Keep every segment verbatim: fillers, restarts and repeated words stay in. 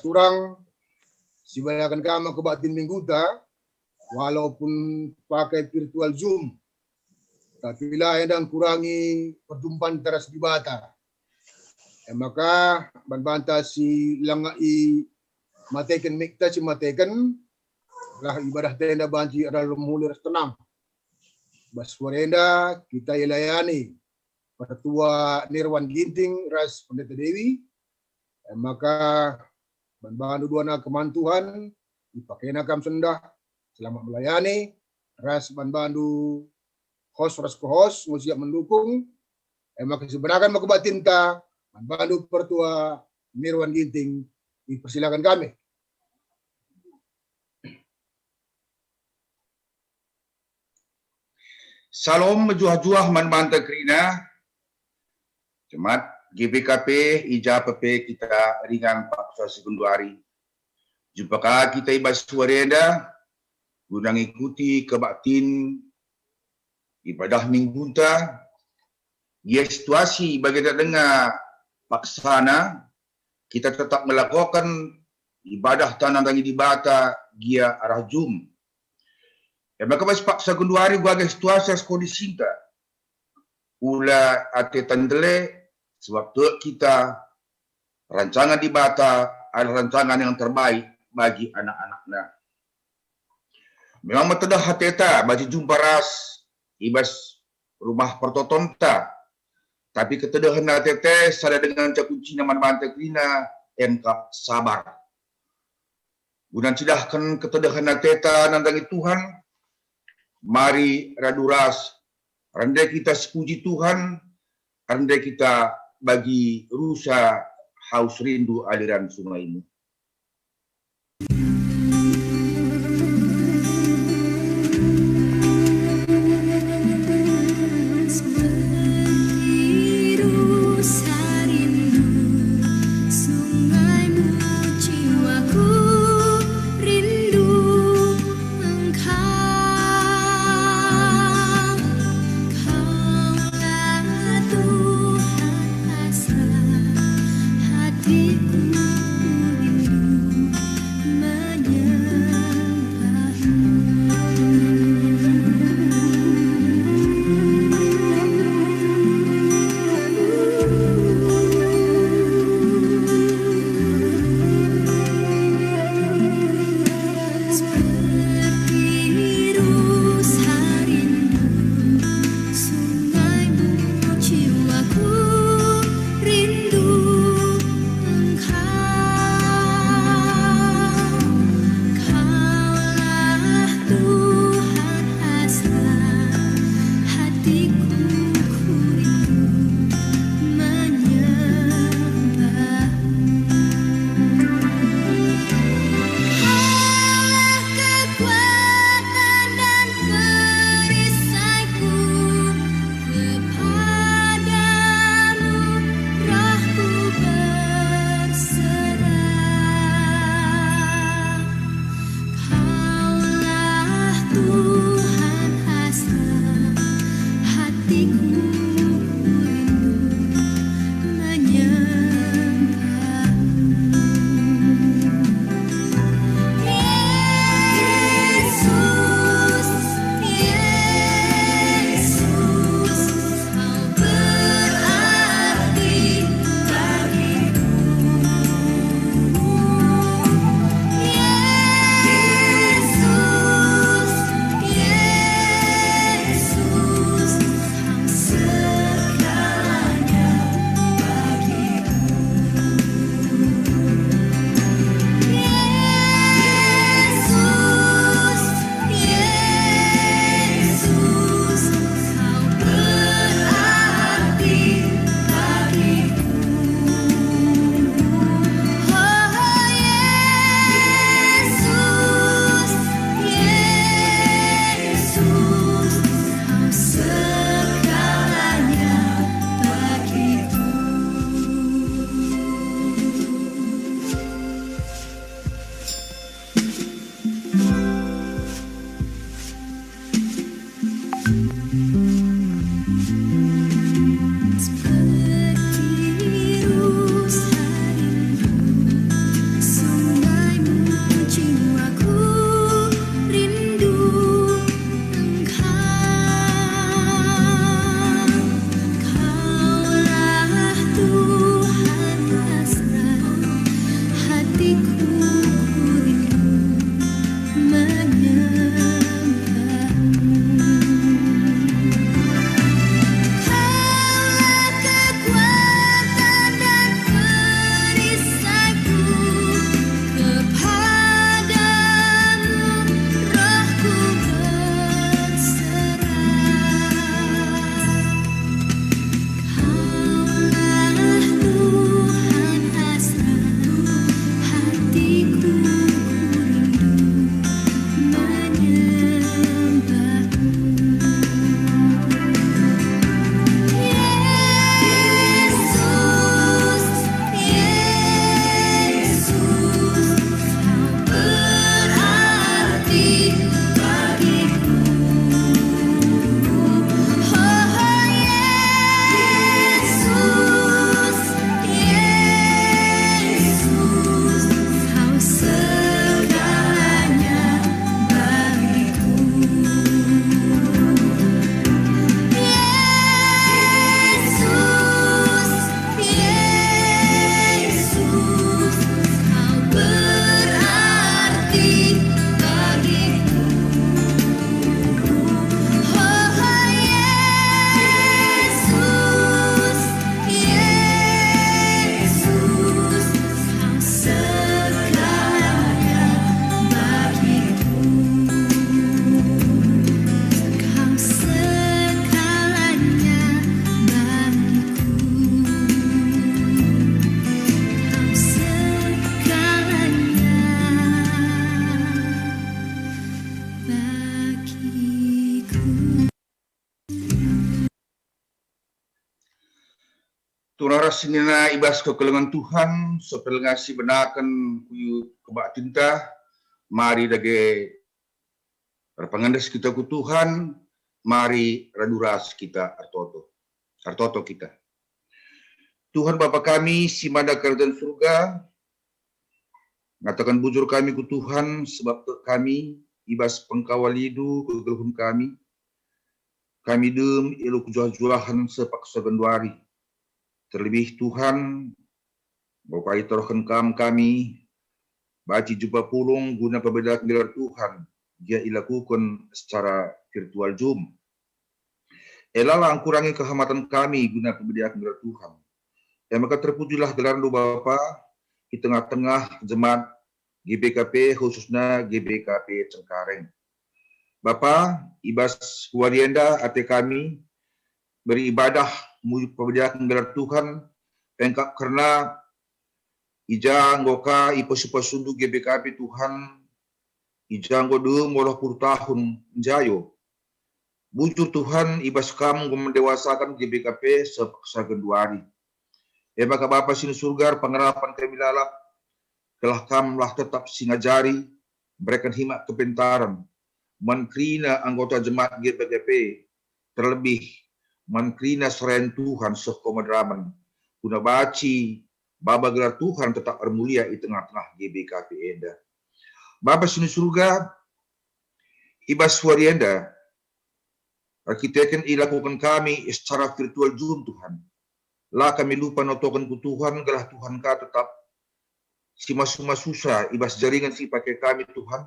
turang, sibanaken kami kebaktin mingguta, walaupun pakai virtual Zoom, tapi la enda ngkurangi perjumpanta ras Dibata. E maka, ban banta si langa i mateken mikta si mateken, lah ibadahta enda banci arah mehuli ras tenang. Bas wari enda kita ilayani Pertua Nirwan Ginting ras Pendeta Dewi. E maka ban bandu duana kemahan Tuhan, ipakena kam sendah, selamat melayani, ras ban bandu host ras co-host, enggo siap mendukung. E maka sibanaken me kebaktinta, man bandu Pertua Nirwan Ginting, ipersilaken kami. Salom mejuah-juah man banta kerina. Jemaat G B K P, i ja pe kita ringan paksa si genduari. Jumpa ka kita i bas wari enda, guna ngikuti kebaktin ibadah minggunta, gia situasi bagi denga paksana, kita tetap ngelakoken ibadahta nandangi Dibata gia arah Zoom. E maka bas paksa genduari uga situasi ras kondisinta. Ula ateta ndele, sebab tek kita rancangan Dibata adalah rancangan yang terbaik bagi anak-anakNa. Memang metedeh ateta banci jumpa ras i bas rumah pertotonta, tapi ketedehen ateta sada denga kuncina man banta kerina, e kap sabar. Guna ncidahken ketedehen ateta nandangi Tuhan, mari radu ras rende kita sipuji Tuhan, rende kita bagi rusa haus rindu aliran sungaimu. Sungaimu jiwaku rindu. Engkau, Kaulah Tuhan asra, hatiku rindu menyembahmu. Seperti rusa rindu sungaimu, jiwaku rindu Engkau. Kaulah Tuhan asra, hatiku rindu menyembah. Kaulah kekuatan dan perisaiku, kepadamu rohku berserah. Kaulah Tuhan asra, hatiku rindu menyembahmu. Yesus, Yesus, Kau berarti bagiku. Yesus, Yesus, Kau Turang ras senina i bas kekelengen Tuhan, sopelngasi benaken ku kebaktinta, mari dage erpengendes kita ku Tuhan, mari radu ras kita ertoto. Ertoto kita. Tuhan Bapa kami, si mada kerajaan surga, ngataken bujur kami ku Tuhan, sebab tek kami, i bas pengkawalindu kegeluhen kami, kami dem i alu kejuah-juahen seh paksa genduari. Terlebih Tuhan, enggo kai torohken Kam kami, banci jumpa pulung guna pebedaken gelar Tuhan, gia ilakuken secara virtual Zoom. Elalah engkurangi kehamaten kami guna pebedaken gelar Tuhan. E maka terpujilah gelarNdu Bapa, i tengah-tengah jemaat G B K P, khususna G B K P Cengkareng. Bapa, i bas wari enda ate kami beribadah muji pemuliaken gelar Tuhan, engkap kerna i ja enggo ka ipasu-pasundu G B K P Tuhan, i ja enggo dem waluh puluh tahun njayo. Bujur Tuhan, i bas Kam enggo mendewasaken G B K P seh paksa genduari. E maka Bapa si ni Surga, pengarapen kami lalap, gelah Kamlah tetap si ngajari, mereken hikmat kepentaren, man kerina anggota jemaat G B K P, terlebih man kerina serayan Tuhan seh komederamen, guna banci maba gelar Tuhan tetap ermulia i tengah-tengah G B K P enda. Bapa si ni Surga, i bas wari enda, erkiteken ilakuken kami secara virtual Zoom, Tuhan. La kami lupa notoken ku Tuhan, gelah Tuhan ka tetap si masu-masusa i bas jaringan si pake kami, Tuhan.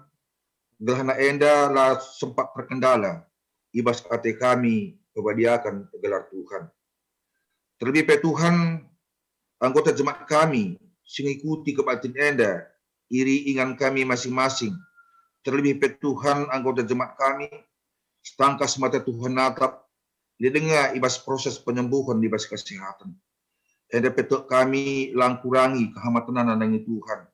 Gelahna enda la sempat terkendala i bas ate kami pebadiaken gelar Tuhan. Terlebih pe Tuhan, anggota jemaat kami si ngikuti kebaktin enda, iri ingan kami masing-masing. Terlebih pe Tuhan, anggota jemaat kami si tangkas mata Tuhan natap, lit denga i bas proses penyembuhan i bas kesehatan. Enda pe tek kami la ngkurangi kehamatenna nandangi Tuhan.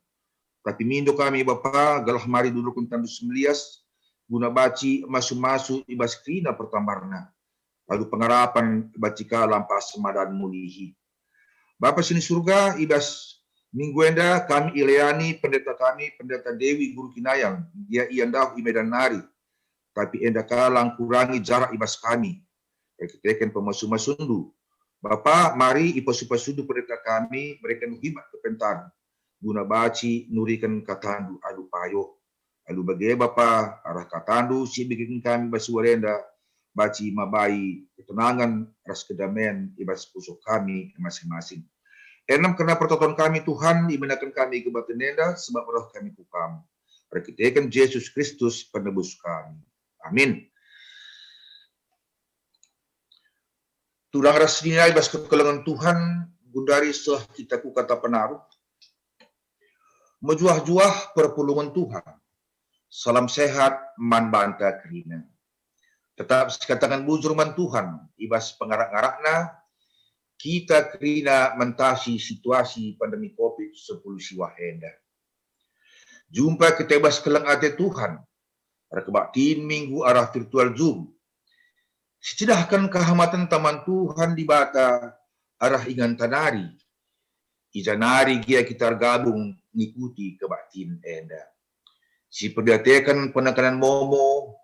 Tapi mindo kami Bapa, gelah mari dudurken tandu si melias, guna banci masu-masu i bas kerina pertambarna. Alu pengarapen banci ka lampas madan mulihi. Bapa si ni Surga, i bas minggu enda kami ilayani pendeta kami, Pendeta Dewi Guru Kinayang, gia ia ndauh i Medan nari. Tapi enda ka la ngkurangi jarak i bas kami. Erkiteken pemasu-masundu. Bapa, mari ipasu-pasundu pendeta kami, mereken hikmat kepentaren, guna banci nuriken katandu alu payo. Alu bage Bapa, arah katandu si ibegiken kami bas wari enda, banci mabai ketenangen ras kedamaian i bas pusuh kami masing-masing. Enem kerna pertoton kami Tuhan, ibenaken kami kebaktin enda, sebab reh kami ku Kam. Erkiteken Jesus Kristus penebus kami. Amin. Turang ras senina i bas kekelengen Tuhan, gundari seh kita ku kata penaruh. Mejuah-juah perpulungen Tuhan. Salam sehat man banta kerina. Tetap sikataken bujur man Tuhan, i bas pengarak-ngarakna, kita kerina mentasi situasi pandemi covid sepuluh siwah enda. Jumpa kita i bas keleng ate Tuhan, erkebaktin minggu arah virtual Zoom. Sicidahken kehamatenta man Tuhan Dibata arah inganta nari. I ja nari gia kita ergabung ngikuti kebaktin enda. Siperdiateken penekanen momo,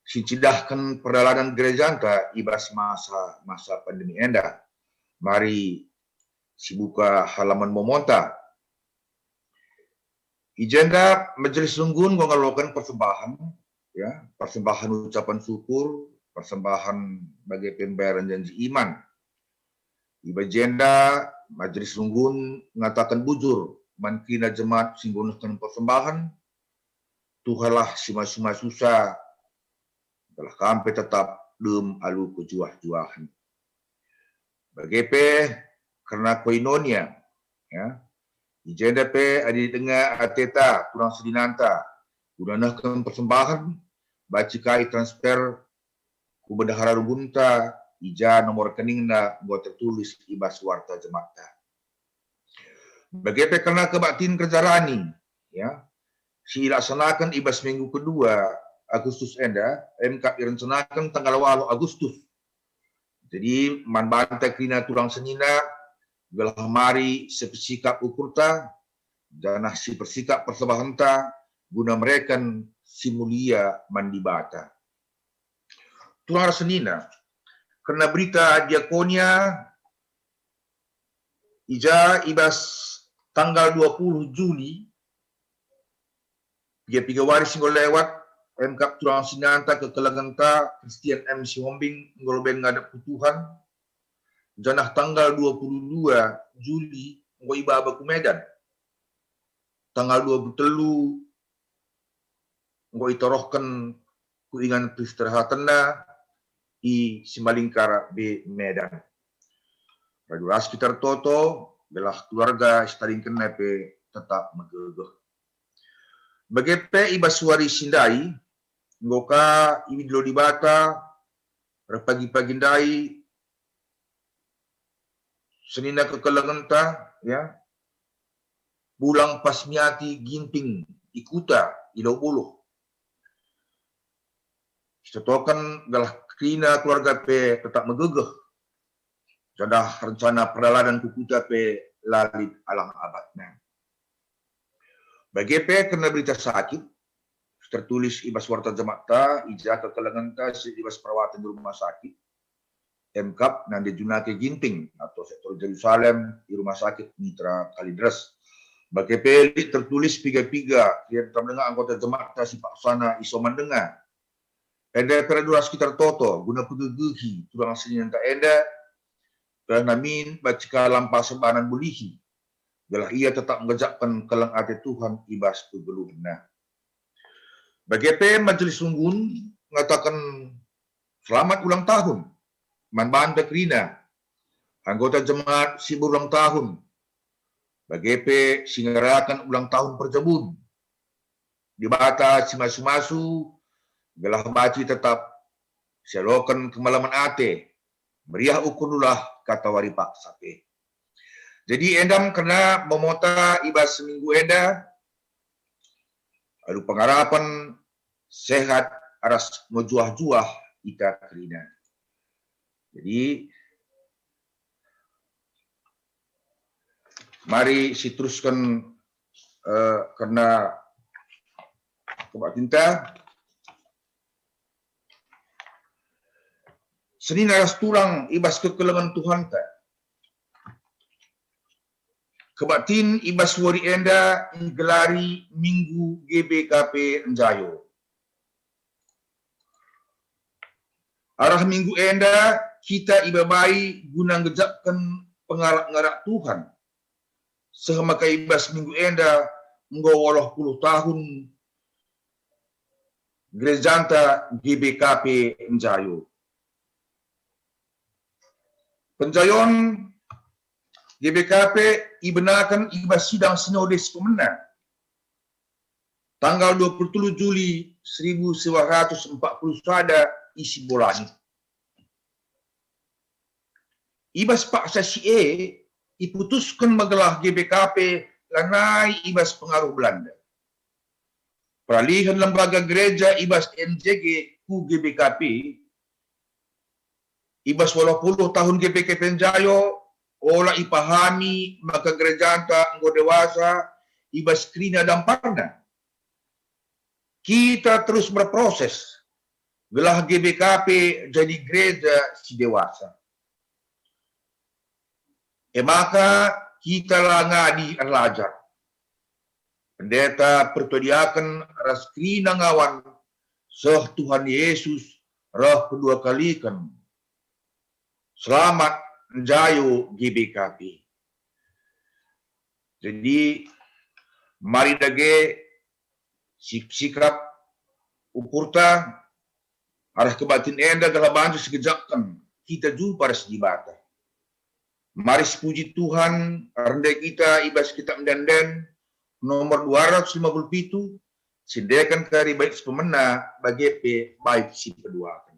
sicidahken perdalanen gerejanta i bas masa-masa pandemi enda. Mari sibuka halaman momonta. I jenda Majelis Runggun enggo ngaloken persembahen, ya, persembahen ucapan syukur, persembahen bage pembayaran janji iman. I bas jenda Majelis Runggun ngataken bujur man kerina jemaat si enggo nehken persembahen, Tuhanlah si masu-masusa, gelah kam pe tetap dem alu kejuah-juahen. Bage pe kerna koinonia, ya. I jenda pe adi denga ateta turang seninanta guna nehken persembahen, banci kai transfer ku bendahara runggunta, i ja nomor rekeningna enggo tertulis i bas warta jemaatna. Bage pe kerna kebaktin kerja rani, ya, si ilaksanaken i bas minggu kedua Agustus enda, emkap irencanaken tanggal waluh Agustus. Jadi, man banta kerina turang senina, gelah mari sipersikap ukurta, janah sipersikap persembahenta guna mereken si mulia man Dibata. Turang ras senina, kerna berita diakonia, i ja i bas tanggal dua puluh Juli, piga-piga wari si enggo lewat, emkap turang seninanta kekelengenta Christian M. Sihombing enggo leben ngadep ku Tuhan, janah tanggal dua puluh dua Juli enggo ibaba ku Medan. Tanggal dua puluh telu enggo itorohken ku ingan peristirahatenna i Simalingkar B, Medan. Radu ras kita ertoto, gelah keluarga si tadingkenna pe tetap megegeh. Bage pe i bas wari si ndai, enggo ka idilo Dibata, erpagi-pagi ndai, senina kekelengenta, ya, pulang Pasmiati Ginting i kuta, i Lobuluh. Sitotoken gelah kerina keluarga pe tetap megegeh, janah rencana perdalanen ku kuta pe la lit alang abatna. Bage pe kerna berita sakit, tertulis i bas warta jematta, i ja kekelengenta si i bas perawatan di rumah sakit, emkap nande Junake Ginting atau sektor Jerusalem i Rumah Sakit Mitra Kalideres. Bage pe lit tertulis piga-piga kerina tame denga anggota jematta si paksana isoman denga. Enda pe radu ras kita ertoto guna pegegehi turang seninanta enda, kerna min banci ka lampa sebanan bulihi, gelah ia tetap ngerjaken keleng ate Tuhan i bas kegeluhenna. Bage pe Majelis Unggun ngataken selamat ulang tahun man banta kerina, anggota jemaat si berulang tahun, bage pe si ngerayaken ulang tahun perjabun. Dibata si masu-masu, gelah banci tetap sialoken kemalemen ate, meriah ukur lulah katawari paksa pe. Jadi enda me kerna momota i bas seminggu enda, alu pengarapen sehat ras mejuah-juah kita kerina. Jadi, mari siterusken, eh, kerna kebaktinta. Senina ras turang i bas kekelengen Tuhanta. Kebaktin i bas wari enda igelari Minggu G B K P Enjayo. Arah minggu enda kita ibabai guna ngerjaken pengarak-ngarak Tuhan. Seh maka i bas minggu enda enggo waluh puluh tahun gerejanta G B K P Enjayo. Penjayon G B K P ibenaken i bas sidang Sinode si pemena tanggal dua puluh telu Juli seribu sembilan ratus empat puluh sada i Sibolangit. I bas paksa si e iputusken me gelah G B K P lanai i bas pengaruh Belanda. Peralihen lembaga gereja i bas M J G ku G B K P i bas waluh puluh tahun G B K P Enjayo, ola ipahami maka gerejanta enggo dewasa i bas kerina damparna. Kita terus berproses gelah G B K P jadi gereja si dewasa. E maka kita la ngadi erlajar. Pendeta pertua diaken ras kerina ngawan seh Tuhan Yesus reh kedua kaliken. Selamat Enjayo G B K P. Jadi, mari dage sikap ukurta arah kebaktin enda gelah banci sigejakken kita jumpa ras Dibata. Mari sipuji Tuhan, rende kita i bas Kitab Ende-enden nomor dua ratus lima puluh pitu, si endeken kari bait si pemena bage pe bait si peduaken.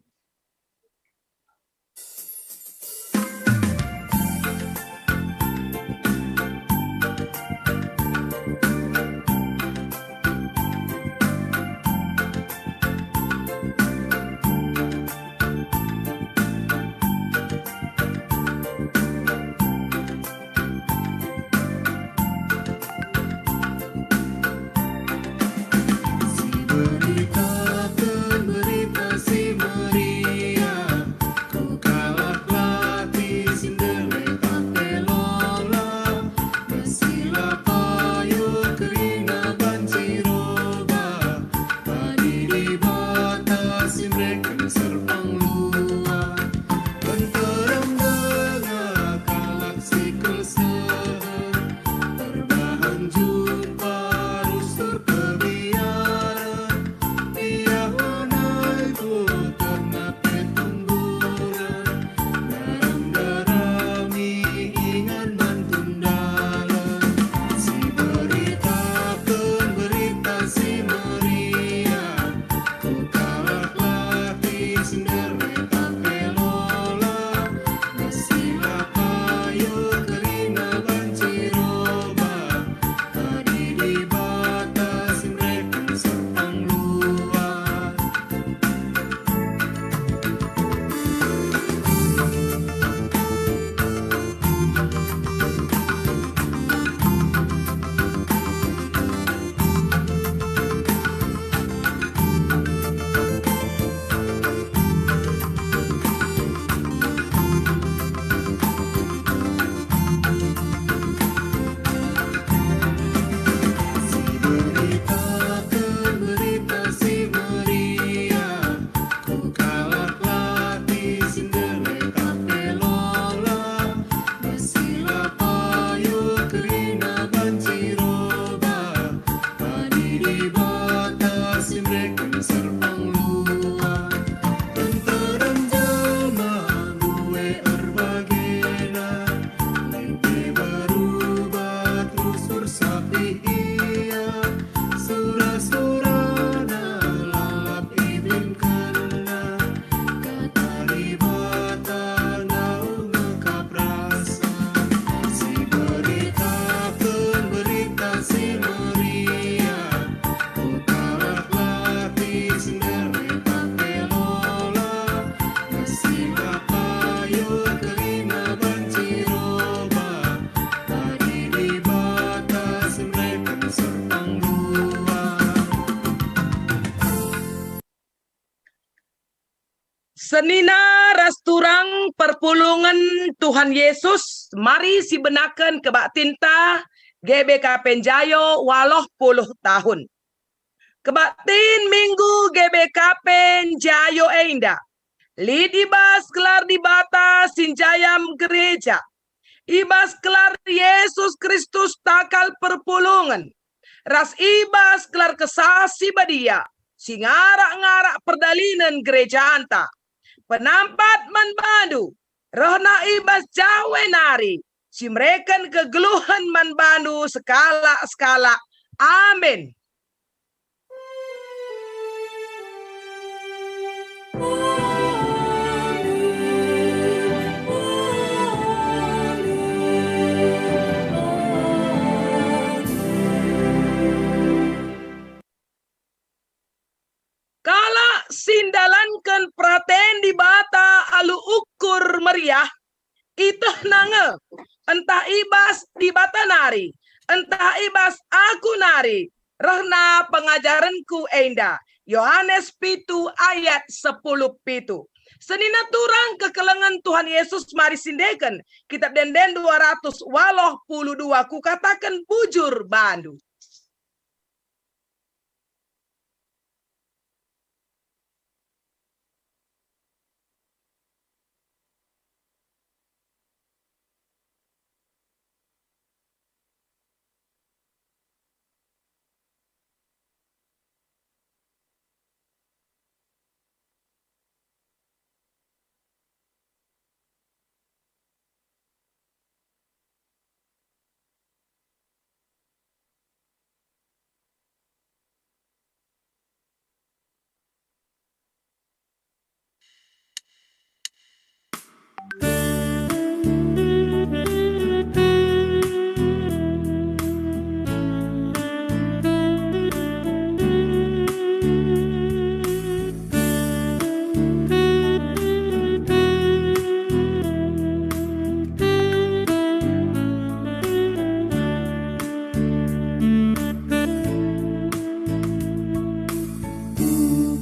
Senina ras turang perpulungen Tuhan Yesus, mari sibenaken kebaktinta G B K P Njayo waluh puluh tahun. Kebaktin Minggu G B K P Njayo enda lit i bas gelar Dibata si njayam gereja, i bas gelar Yesus Kristus takal perpulungen, ras i bas gelar Kesah Si Badia si ngarak-ngarak perdalinen gerejanta. Penampat man bandu, rehna i bas Jahwe nari, si mereken kegeluhen man bandu sekalak-sekalak. Amin. Kalak si ndalanken peraten Dibata alu ukur meriah, ietehna nge, ntah i bas Dibata nari, ntah i bas aku nari, rehna pengajarenku enda. Yohanes pitu ayat sepuluh pitu. Senina turang kekelengen Tuhan Yesus, mari siendeken Kitab Ende-enden dua ratus waluh puluh dua, kukataken bujur bandu.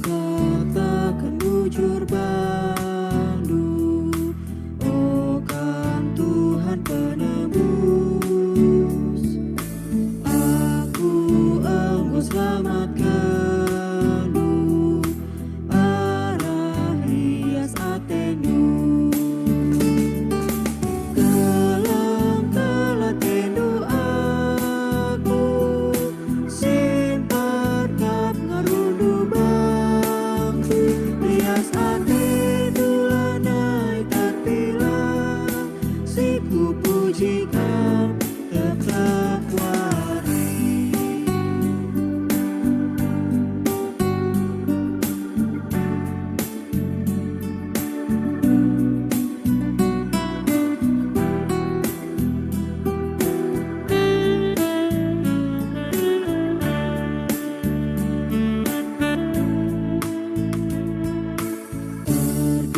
Kukataken bujur bandu, o Kam Tuhan Penebus, aku enggo selamatkenNdu arah lias ateNdu. Keleng kal ateNdu aku, si mperkap ngerundu bangku, lias ateNdu lanai terpilang, si kupuji Kam tep-tep wari.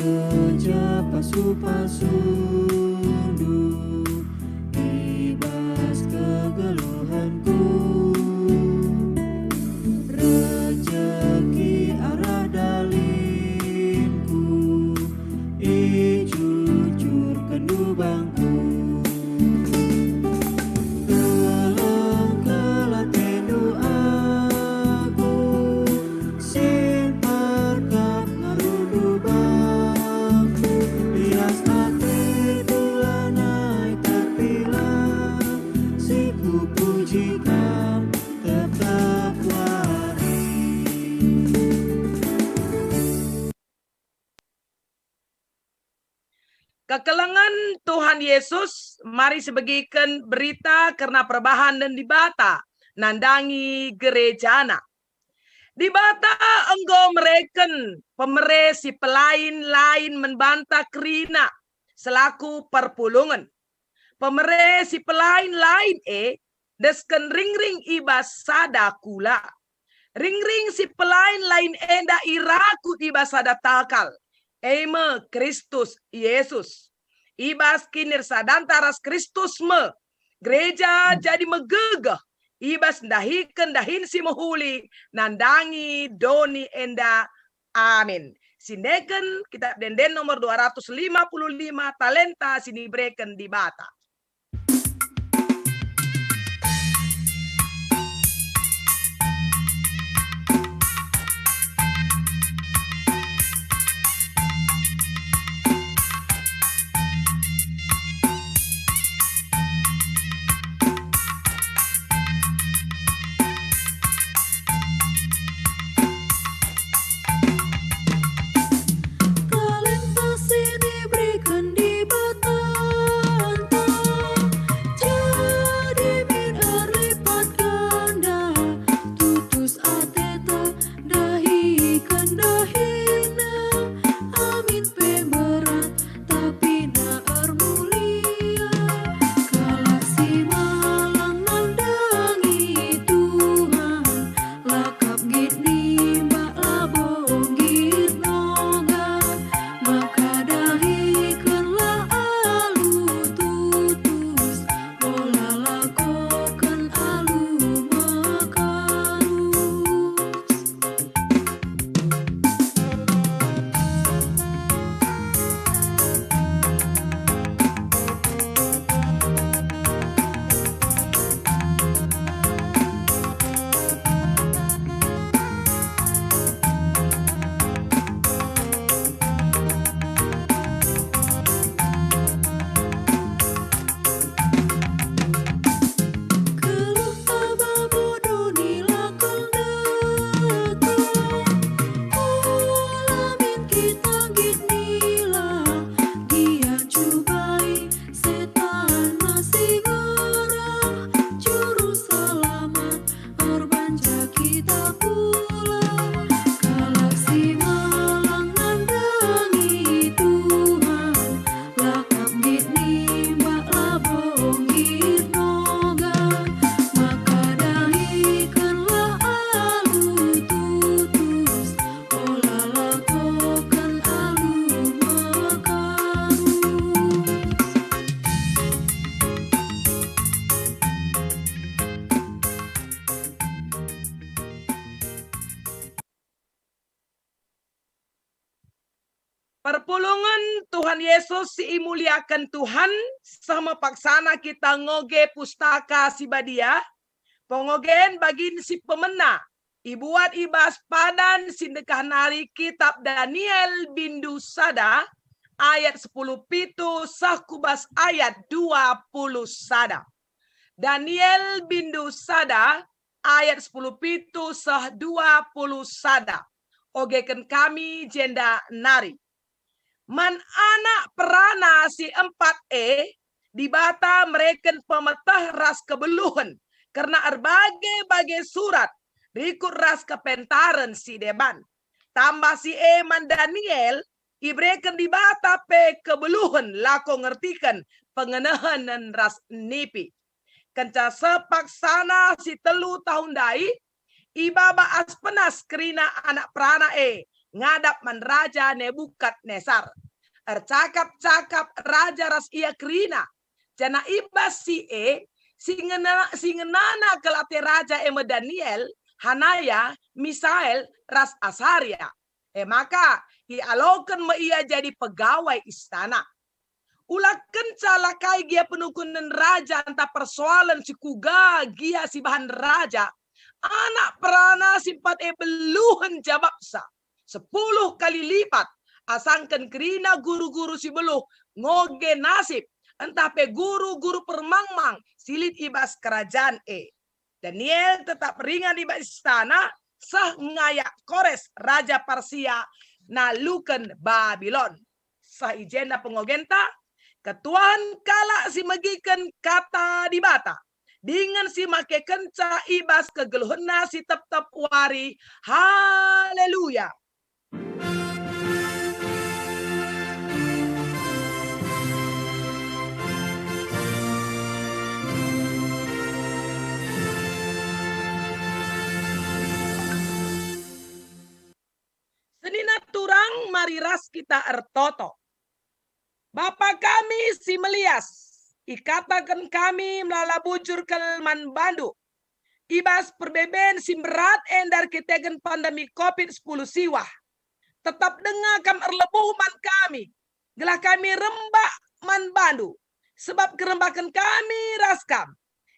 Ergeja pasu-pasundu i bas kegeluhenku, rejeki arah dalinku ijujurkenndu bangku. Keleng kal atendu aku, si mperkap ngerundu bangku, lias atendu lanai terpilang, si kupuji Kam tep-tep wari. Kekelengen Tuhan Yesus, mari sibegiken berita kerna perbahanen Dibata nandangi gerejana. Dibata enggo mereken pemere si pelain-lain man banta kerina selaku perpulungen. Pemere si pelain-lain e desken ringring i bas sada kula. Ringring si pelain-lain enda irakut i bas sada takal, e me Kristus Yesus. I bas kinirsadanta ras Kristus me gereja jadi megegeh i bas ndahiken dahin si mehuli nandangi doni enda. Amin. si endeken Kitab Ende-enden nomor dua ratus lima puluh lima, talenta si nibereken Dibata. Talenta si nibereken Dibatanta jadi min erlipat ganda, tutus ateta ndahiken dahina, amin pe mberat, tapi na ermulia. Kalak si malang nandangi Tuhan, lakap nggit nimbak labo nggit noga, maka dahikenlah alu tutus, ola lakoken alu mekarus. Keluh taba bodo nila kal deka, ola min kita nggit nila, gia cubai setan masih ngerah, juru selamat erbanca kita pulang. Kalak si malang nandangi Tuhan, lakap nggit nimbak labo nggit noga, maka dahikenlah alu tutus, ola lakoken alu mekarus. Perpulungen Tuhan Yesus si imuliaken Tuhan, seh me paksana kita ngoge Pustaka Si Badia, pengogen bagin si pemena, ibuat i bas padan si ndekah nari Kitab Daniel bindu sada ayat sepuluh pitu seh ku bas ayat dua puluh sada. Daniel bindu sada ayat sepuluh pitu seh dua puluh sada. Ogeken kami jenda nari. Man anak perana si empat e, Dibata mereken pemeteh ras kebeluhen kerna erbage-bage surat rikut ras kepentaren si deban. Tambah si e man Daniel, ibereken Dibata pe kebeluhen lako ngertiken pengenehenen ras nipi. Kenca sepak sana si telu tahun ndai, ibaba Aspenas kerina anak perana e ngadap man Raja Nebukadnesar. Ercakap-cakap raja ras ia kerina, janah i bas si e, si ngena-, si ngenana kal ate raja e me Daniel, Hanaya, Misael, ras Asaria. E maka, ialoken me ia jadi pegawai istana. Ula kenca la kai gia penukunen raja ntah persoalen si kuga gia si bahan raja, anak perana si empat e beluhen jabapsa, sepuluh kali lipat, asangken kerina guru-guru si beluh ngoge nasib, ntah pe guru-guru permangmang si lit i bas kerajan e. Daniel tetap ringan i bas istana, seh ngayak Kores, raja Persia, naluken Babilon. Seh i jenda pengogenta, ketuahen kalak si megiken kata Dibata, dingen si makekenca i bas kegeluhenna si tep-tep wari. Haleluya! Senina turang, mari ras kita ertoto. Bapa kami si melias, ikataken kami melala bujur kal man bandu. I bas perbeben si mberat enda erkiteken pandemi covid sepuluh siwah, Tetap denga Kam erlebuh man kami, gelah kami rembak man baNdu, sebab kerembaken kami ras Kam,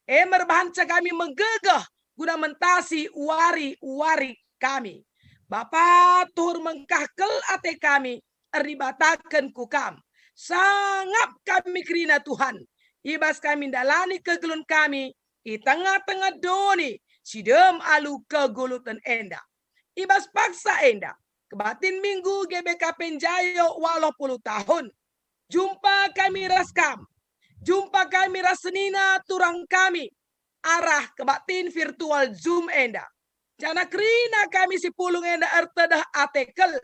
e merbahanca kami megegeh guna mentasi wari-wari kami. Bapa, tuhur mengkah kel ate kami, erdibataken ku Kam. Sangap kami kerina, Tuhan, i bas kami ndalani kegeluhen kami i tengah-tengah doni si dem alu keguluten enda. I bas paksa enda, kebaktin Minggu G B K P Njayo waluh puluh tahun, jumpa kami ras Kam, jumpa kami ras senina turang kami arah kebaktin virtual Zoom enda. Janah kerina kami si pulung enda ertedeh ate kel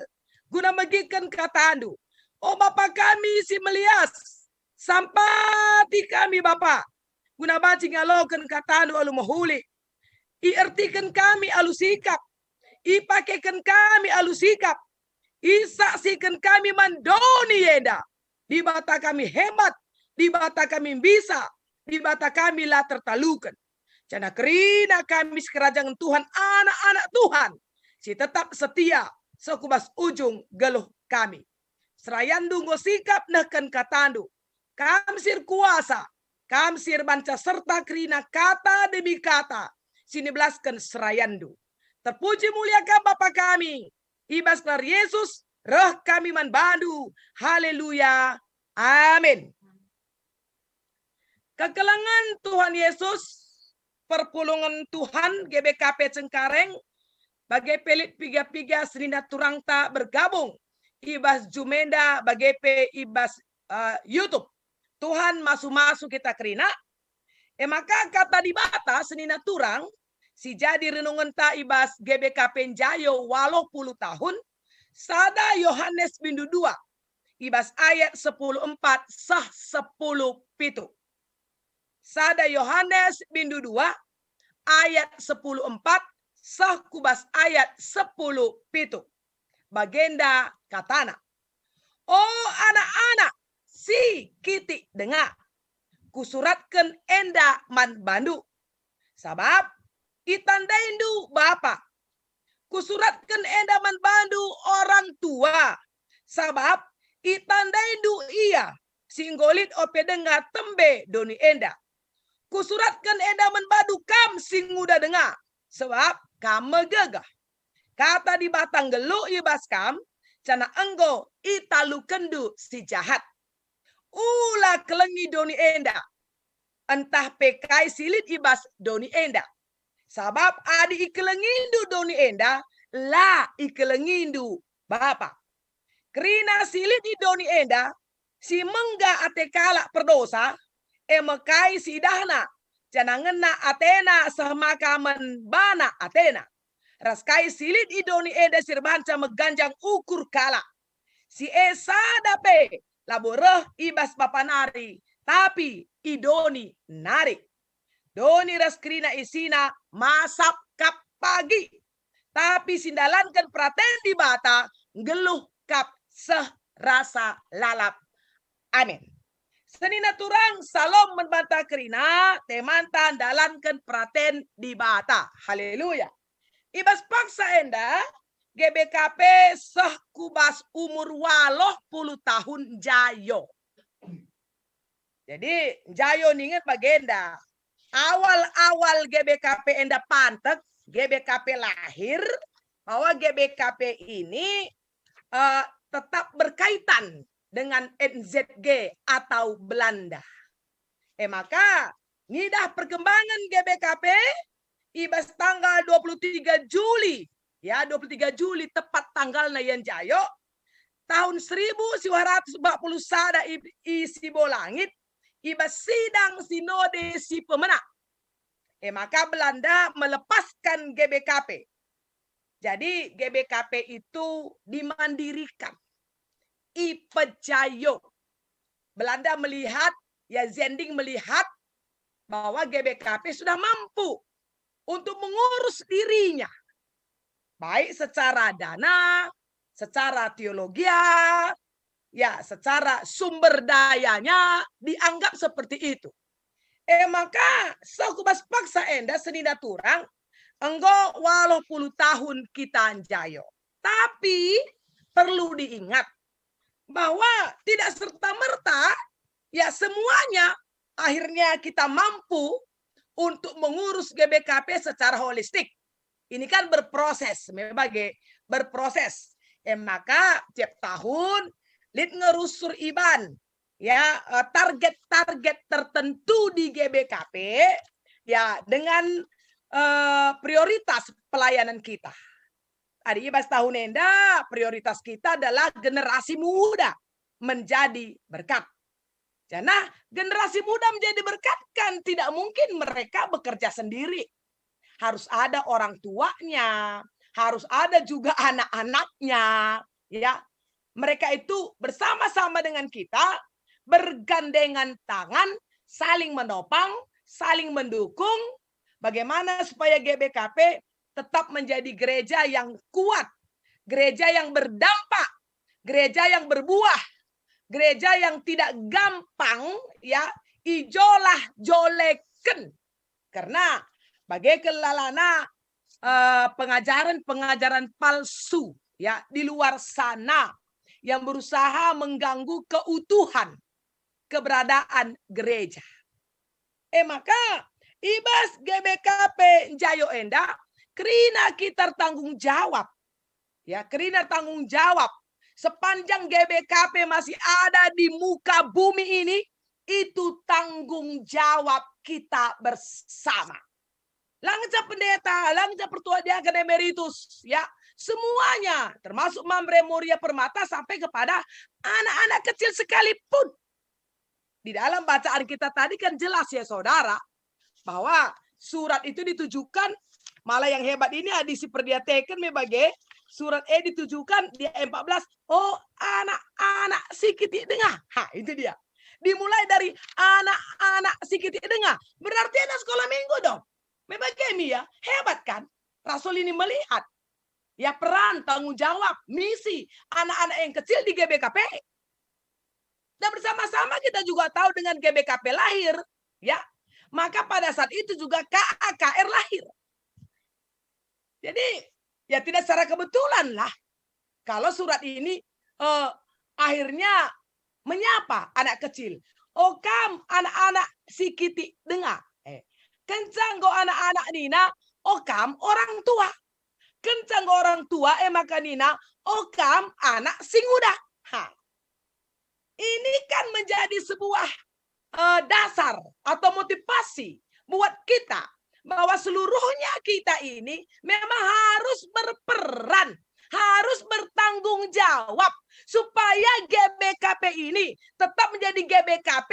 guna megiken kataNdu. O Bapa kami si melias, sampati kami, Bapa, guna banci ngaloken kataNdu alu mehuli. Iertiken kami alu sikap, ipakeken kami alu sikap, isaksiken kami man doni enda. Dibata kami hebat, Dibata kami mbisa, Dibata kami la tertaluken. Janah kerina kami sikerajangen Tuhan, anak-anak Tuhan, si tetap setia seh ku bas ujung geluh kami. SerayanNdu enggo sikap nehken kataNdu. Kam si erkuasa, Kam si erbanca serta kerina kata demi kata si nibelasken serayanNdu. Terpuji mulia Kam, Bapa kami, i bas gelar Yesus reh kami man baNdu. Haleluya. Amin. Kekelengen Tuhan Yesus, perpulungen Tuhan G B K P Cengkareng, bage pe lit piga-piga senina turangta bergabung i bas Zoom enda, bage pe i bas, eh, YouTube. Tuhan masu-masu kita kerina. E maka kata Dibata senina turang si jadi renungenta i bas G B K P Njayo waluh puluh tahun, sada Yohanes bindu dua, i bas ayat sepuluh empat seh sepuluh pitu. Sada Yohanes bindu dua ayat sepuluh empat seh ku bas ayat sepuluh pitu. Bagenda katana, "O anak-anak si kitik denga, kusuratken enda man bandu, sabap itandaindu Bapa. Kusuratken enda man bandu orang tua, sabap itandaindu Ia si enggo lit ope denga tembe doni enda. Kusuratken enda man bandu kam si nguda denga, sabap kam megegeh. Kata Dibata nggeluh i bas kam, janah enggo italukenndu si jahat. Ula kelengi doni enda, ntah pe kai si lit i bas doni enda. Sabap adi ikelengindu doni enda, la ikelengindu Bapa. Kerina si lit i doni enda, si mengga ate kalak perdosa, e me kai si idahna, janah ngena atena seh maka man bana atena. Ras kai si lit i doni enda si erbahanca meganjang ukur kalak. Si e sada pe labo reh i bas Bapa nari, tapi i doni nari. Doni ras kerina isina masap kap pagi, tapi si ndalanken peraten Dibata nggeluh kap seh rasa lalap. Amin. Senina turang, salom man banta kerina, temanta ndalanken peraten Dibata. Haleluya. I bas paksa enda, G B K P seh ku bas umur waluh puluh tahun Njayo. Jadi, Njayo ningen bagenda. Awal-awal G B K P enda pantek, G B K P lahir, bahwa G B K P ini, eh, tetap berkaitan dengan N Z G atau Belanda. E maka, ngidah perkembangan G B K P, i bas tanggal dua puluh tiga Juli, ya, dua puluh tiga Juli tepat tanggalna ia Njayo, tahun seribu siwah ratus empat puluh sada i, i Sibolangit, i bas sidang sinode si pemena. E maka Belanda melepaskan G B K P. Jadi G B K P itu dimandirikan, ipejayo. Belanda melihat, ya, Zending melihat bahwa G B K P sudah mampu untuk mengurus dirinya, baik secara dana, secara teologia, ya, secara sumber dayanya dianggap seperti itu. E maka, seh ku bas paksa enda senina turang, enggo waluh puluh tahun kita Njayo. Tapi, perlu diingat bahwa tidak serta-merta, ya, semuanya akhirnya kita mampu untuk mengurus G B K P secara holistik. Ini kan berproses, memang ge-, berproses. Eh, maka tiap tahun lit nge rusur iban, ya, eh, target-target tertentu di G B K P, ya, dengan, eh, prioritas pelayanan kita. Adi i bas tahun enda, prioritas kita adalah generasi muda menjadi berkat. Janah generasi muda menjadi berkat kan tidak mungkin mereka bekerja sendiri. Harus ada orang tuanya, harus ada juga anak-anaknya, ya. Mereka itu bersama-sama dengan kita, bergandengan tangan, saling menopang, saling mendukung, bagaimana supaya G B K P tetap menjadi gereja yang kuat, gereja yang berdampak, gereja yang berbuah, gereja yang tidak gampang, ya, ijolah-joleken. Karena bage lalana, eh, pengajaren-pengajaren palsu, ya, di luar sana yang berusaha mengganggu keutuhan keberadaan gereja. E maka, i bas G B K P Jayo enda, kerina kita ertanggung jawab. Ya, kerina ertanggung jawab. Sepanjang G B K P masih ada di muka bumi ini, itu tanggung jawab kita bersama. La ngenca pendeta, la ngenca pertua diaken emeritus, ya. Semuanya, termasuk Mamre Moria Permata sampai kepada anak-anak kecil sekalipun. Di dalam bacaan kita tadi kan jelas ya, Saudara, bahwa surat itu ditujukan, malah yang hebat ini adi siperdiateken me bage, surat e ditujukan di ayat empat belas, "Oh anak-anak si kitik denga." Ha, itu dia. Dimulai dari anak-anak si kitik denga. Berarti anak sekolah minggu dong. Me bage me ya, hebat kan? Rasul ini melihat, ya, peran, tanggung jawab, misi anak-anak yang kecil di G B K P. Dan bersama-sama kita juga tahu dengan G B K P lahir, ya, maka pada saat itu juga K A K R lahir. Jadi, ya, tidak secara kebetulan lah kalau surat ini, eh, akhirnya menyapa anak kecil. "Oh kam anak-anak si kitik denga." Eh, kenca enggo anak-anak nina, "Oh kam orang tua." Kenca enggo orang tua, e maka nina, "Oh kam anak si nguda." Ha. Ini kan menjadi sebuah, eh, dasar atau motivasi buat kita bahwa seluruhnya kita ini memang harus berperan, harus bertanggung jawab supaya G B K P ini tetap menjadi G B K P,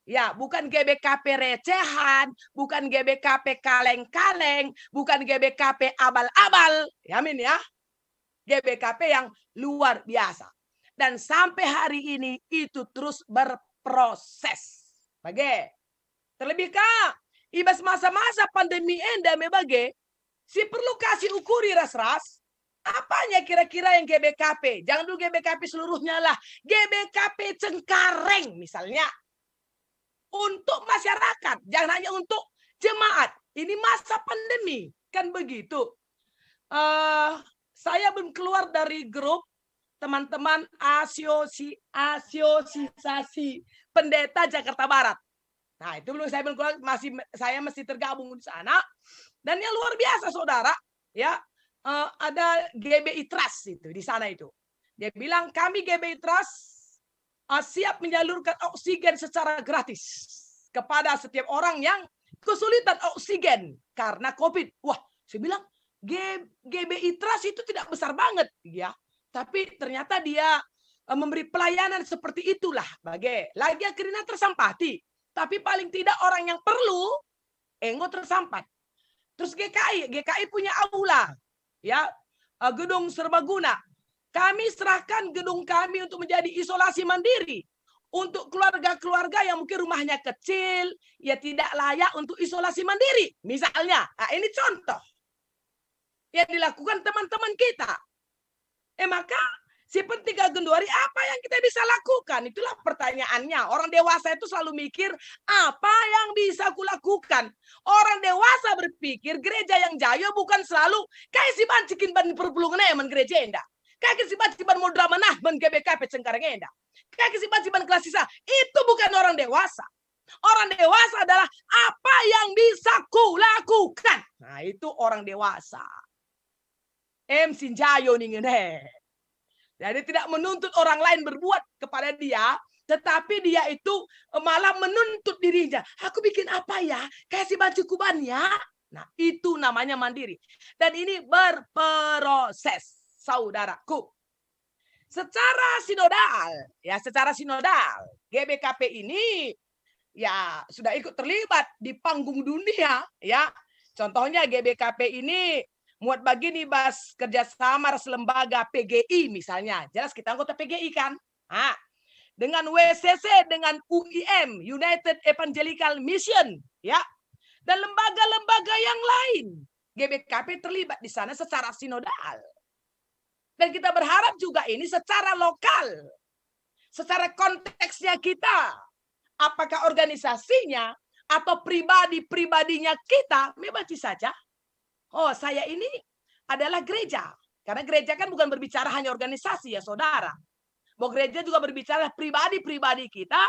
ya, bukan G B K P recehan, bukan G B K P kaleng-kaleng, bukan G B K P abal-abal, ya, amin ya. G B K P yang luar biasa. Dan sampai hari ini itu terus berproses. Bage. Terlebih ka, i bas masa-masa pandemi enda me bage, si perlu ka si ukuri ras-ras, apanya kira-kira yang G B K P? Jangan dulu G B K P seluruhnya lah, G B K P Cengkareng misalnya. Untuk masyarakat, jangan hanya untuk jemaat. Ini masa pandemi, kan begitu. Eh, saya belum keluar dari grup teman-teman asiosi-, asosiasi pendeta Jakarta Barat. Nah, itu belum, saya belum keluar, masih, saya masih tergabung di sana. Dan yang luar biasa, Saudara, ya, eh, ada G B I Trust itu di sana itu. Dia bilang, "Kami G B I Trust, eh, siap menyalurkan oksigen secara gratis kepada setiap orang yang kesulitan oksigen karena covid." Wah, saya bilang, "G-, G B I Trust itu tidak besar banget, ya. Tapi ternyata dia, eh, memberi pelayanan seperti itulah, bage. Lagi akhirnya tersampati. Tapi paling tidak orang yang perlu, enggo tersampat." Terus G K I, G K I punya aula, ya, eh, gedung serbaguna. Kami serahkan gedung kami untuk menjadi isolasi mandiri untuk keluarga-keluarga yang mungkin rumahnya kecil, ya tidak layak untuk isolasi mandiri. Misalnya, nah, ini contoh yang dilakukan teman-teman kita. Eh, maka si penting ka genduari apa yang kita bisa lakukan? Itulah pertanyaannya. Orang dewasa itu selalu mikir, "Apa yang bisa kulakukan?" Orang dewasa berpikir gereja yang jayo bukan selalu kai si bancikin ban perpulungen e man gereja enda. Kai kin si banci ban moderamen ah man G B K P Cengkareng enda? Kai kin si banci ban kelas sisa? Itu bukan orang dewasa. Orang dewasa adalah apa yang bisa kulakukan. Nah, itu orang dewasa. Em si njayo ningen e. Jadi tidak menuntut orang lain berbuat kepada dia, tetapi dia itu, eh, malah menuntut dirinya. "Aku bikin apa ya? Kayak si banci kuban ya?" Nah, itu namanya mandiri. Dan ini berproses, saudaraku. Secara sinodal, ya, secara sinodal, G B K P ini, ya, sudah ikut terlibat di panggung dunia, ya. Contohnya G B K P ini muat bagin i bas kerjasama ras lembaga P G I misalnya. Jelas kita anggota P G I kan? Ah, dengan W C C, dengan U E M, United Evangelical Mission, ya. Dan lembaga-lembaga yang lain. G B K P terlibat di sana secara sinodal. Dan kita berharap juga ini secara lokal, secara konteksnya kita, apakah organisasinya atau pribadi-pribadinya kita, me banci saja. Oh, saya ini adalah gereja. Karena gereja kan bukan berbicara hanya organisasi ya, saudara. Bahwa gereja juga berbicara pribadi-pribadi kita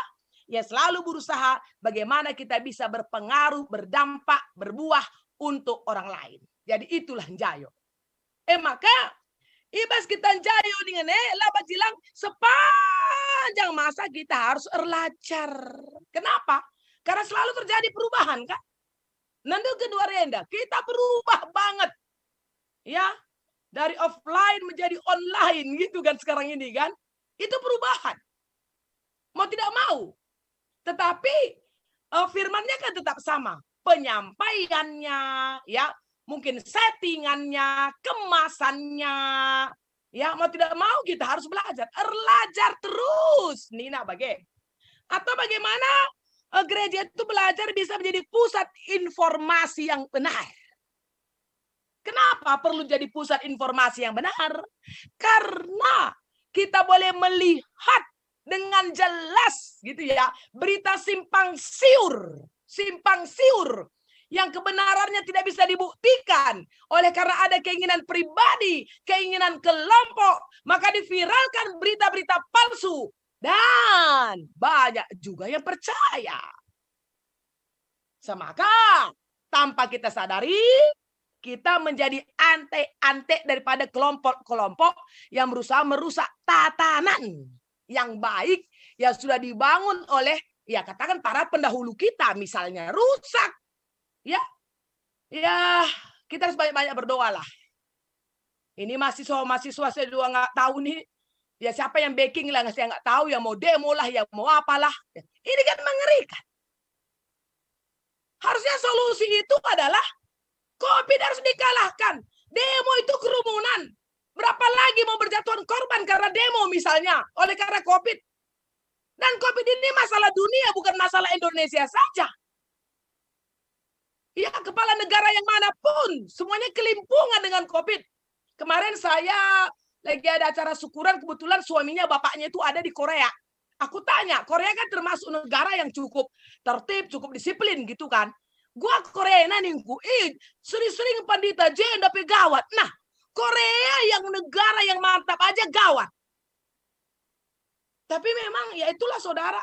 yang selalu berusaha bagaimana kita bisa berpengaruh, berdampak, berbuah untuk orang lain. Jadi itulah njayo. Eh, maka, i bas kita njayo ningen e, la banci lang, sepanjang masa kita harus erlajar. Kenapa? Karena selalu terjadi perubahan, kan? Nande kedua renda, kita berubah banget. Ya, dari offline menjadi online gitu kan sekarang ini kan. Itu perubahan. Mau tidak mau. Tetapi, eh, firmannya kan tetap sama. Penyampaiannya, ya, mungkin settingannya, kemasannya, ya, mau tidak mau kita harus belajar. Erlajar terus, nina bage. Atau bagaimana, eh, gereja itu belajar bisa menjadi pusat informasi yang benar. Kenapa perlu jadi pusat informasi yang benar? Karena kita boleh melihat dengan jelas gitu ya, berita simpang siur, simpang siur yang kebenarannya tidak bisa dibuktikan oleh karena ada keinginan pribadi, keinginan kelompok, maka diviralkan berita-berita palsu dan banyak juga yang percaya. Semaka tanpa kita sadari, kita menjadi antek-antek daripada kelompok-kelompok yang berusaha merusak tatanan yang baik yang sudah dibangun oleh, ya, katakan para pendahulu kita, misalnya rusak. Ya, ya, kita harus banyak-banyak berdoa lah. Ini mahasiswa-mahasiswa saya juga nggak tahu nih. Ya, siapa yang backing lah, saya nggak tahu, ya, mau demo lah, ya, mau apalah. Ini kan mengerikan. Harusnya solusi itu adalah covid harus dikalahkan. Demo itu kerumunan. Berapa lagi mau berjatuhan korban karena demo misalnya, oleh karena covid. Dan covid ini masalah dunia, bukan masalah Indonesia saja. Ya, kepala negara yang mana pun, semuanya kelimpungan dengan covid. Kemarin saya lagi ada acara syukuran, kebetulan suaminya, bapaknya itu ada di Korea. Aku tanya, Korea kan termasuk negara yang cukup tertib, cukup disiplin gitu kan. Gua Korea ningku, ih, sering-sering pandita je ndape gawat. Nah, Korea yang negara yang mantap aja gawat. Tapi memang ya itulah, saudara.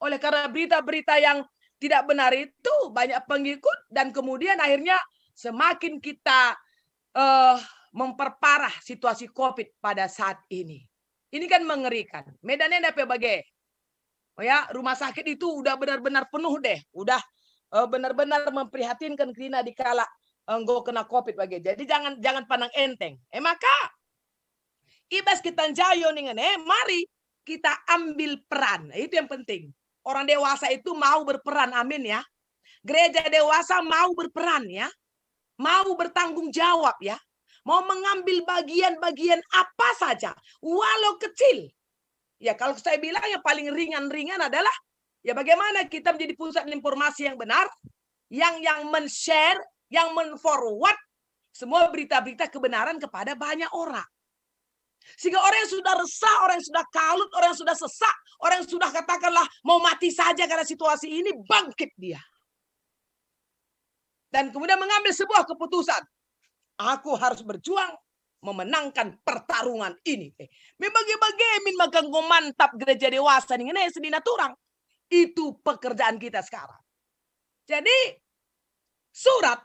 Oleh karena berita-berita yang tidak benar itu banyak pengikut dan kemudian akhirnya semakin kita, eh, memperparah situasi covid pada saat ini. Ini kan mengerikan. Medan enda pe bage. Oh ya, rumah sakit itu udah benar-benar penuh deh, udah, eh, benar-benar memprihatinkan kerina dikala enggo kena covid bage. Jadi jangan, jangan pandang enteng. Eh, maka i bas kita njayo ningen e, mari kita ambil peran. Itu yang penting. Orang dewasa itu mau berperan, amin ya. Gereja dewasa mau berperan ya. Mau bertanggung jawab ya. Mau mengambil bagian-bagian apa saja, walau kecil. Ya, kalau saya bilang yang paling ringan-ringan adalah, ya, bagaimana kita menjadi pusat informasi yang benar, yang, yang men-share, yang men-forward semua berita-berita kebenaran kepada banyak orang. Sehingga orang yang sudah resah, orang yang sudah kalut, orang yang sudah sesak, orang yang sudah katakanlah mau mati saja karena situasi ini, bangkit dia. Dan kemudian mengambil sebuah keputusan. Aku harus berjuang, memenangkan pertarungan ini. Eh, me bage-bage min maka enggo mantap gereja dewasa ningen eh senina turang. Itu pekerjaan kita sekarang. Jadi, surat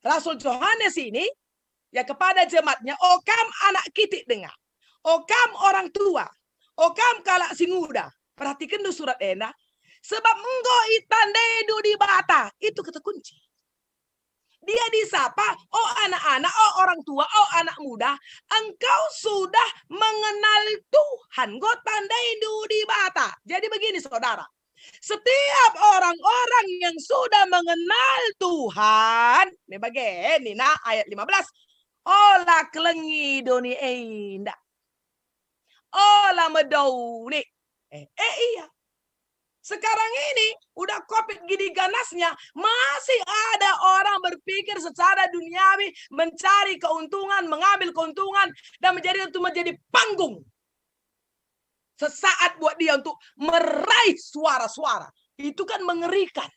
Rasul Johanes ini, ya, kepada jemaatnya, "O kam anak kitik denga, o kam orang tua, o kam kalak si nguda." Perhatikan dulu surat enda. Sebab enggo itandaindu Dibata. Itu kata kunci. Dia disapa, "O anak-anak, o orang tua, o anak muda, engkau sudah mengenal Tuhan, enggo tandaindu Dibata." Jadi begini, saudara, setiap orang-orang yang sudah mengenal Tuhan, me bage nina ayat lima belas, "Ola kelengi doni enda. Ola medouni." Eh, eh, iya. Sekarang ini, udah covid gini ganasnya, masih ada orang berpikir secara duniawi, mencari keuntungan, mengambil keuntungan, dan menjadi itu menjadi panggung sesaat buat dia untuk meraih suara-suara. Itu kan mengerikan.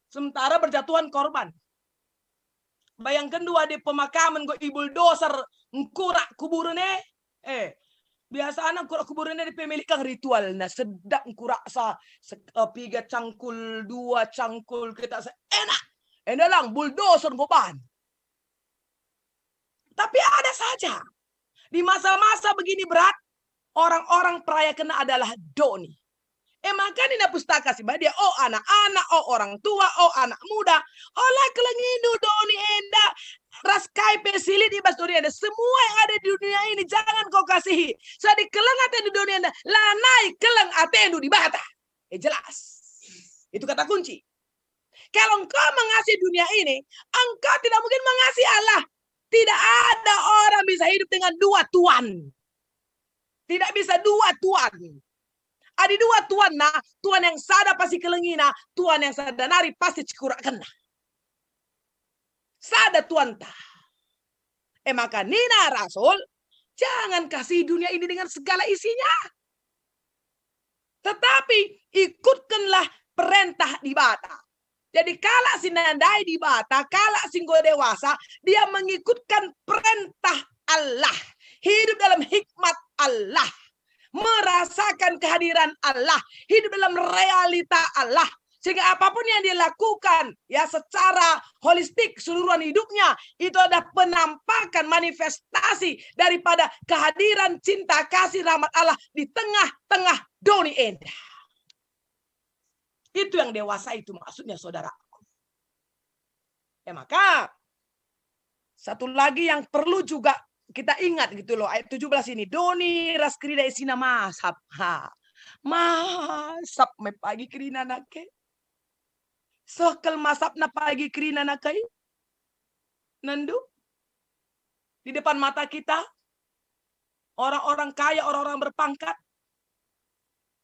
Sementara berjatuhan korban. Bayangken dua di pemakaman enggo ibuldoser, ngkurak kuburen e. Eh, biasana ngkurak kuburen e dipemilihkan ritualna, sedap ngkurak sa, se-, eh, piga cangkul, dua cangkul, kita se-, enak. Enda lang buldoser enggo ban. Tapi ada saja. Di masa-masa begini berat, orang-orang perayakenna adalah doni. E maka nina Pustaka Si Badia, "O anak-anak, o orang tua, o anak muda, ola kelengindu doni enda ras kai pe si lit i bas doni enda. Semua yang ada di dunia ini jangan kau kasihi. Jadi keleng atendu doni enda, lanai keleng atendu Dibata." Eh, jelas. Itu kata kunci. Kalau engkau mengasihi dunia ini, engkau tidak mungkin mengasihi Allah. Tidak ada orang bisa hidup dengan dua tuan. Tidak bisa dua tuan. Adi dua tuan, nah, tuan yang sada pasti kelengina, tuan yang sada nari pasti cikurakkenna. Sada tuanta. E maka nina Rasul, "Jangan kasihi dunia ini dengan segala isinya. Tetapi ikutkenlah perentah Dibata." Jadi kalak si nandai Dibata, kalak si enggo dewasa, dia mengikutkan perentah Allah, hidup dalam hikmat Allah, merasakan kehadiran Allah, hidup dalam realita Allah. Sehingga apapun yang dia lakukan, ya, secara holistik, keseluruhan hidupnya, itu adalah penampakan, manifestasi daripada kehadiran cinta kasih rahmat Allah di tengah-tengah doni enda. Itu yang dewasa itu maksudnya, saudaraku. Ya, maka satu lagi yang perlu juga kita ingat gitu loh, ayat tujuh belas ini, doni ras kerina isina masap. Ha. Masap me pagi kerina nake. Sekel masapna pagi kerina nake. Nendu. Di depan mata kita, orang-orang kaya, orang-orang berpangkat.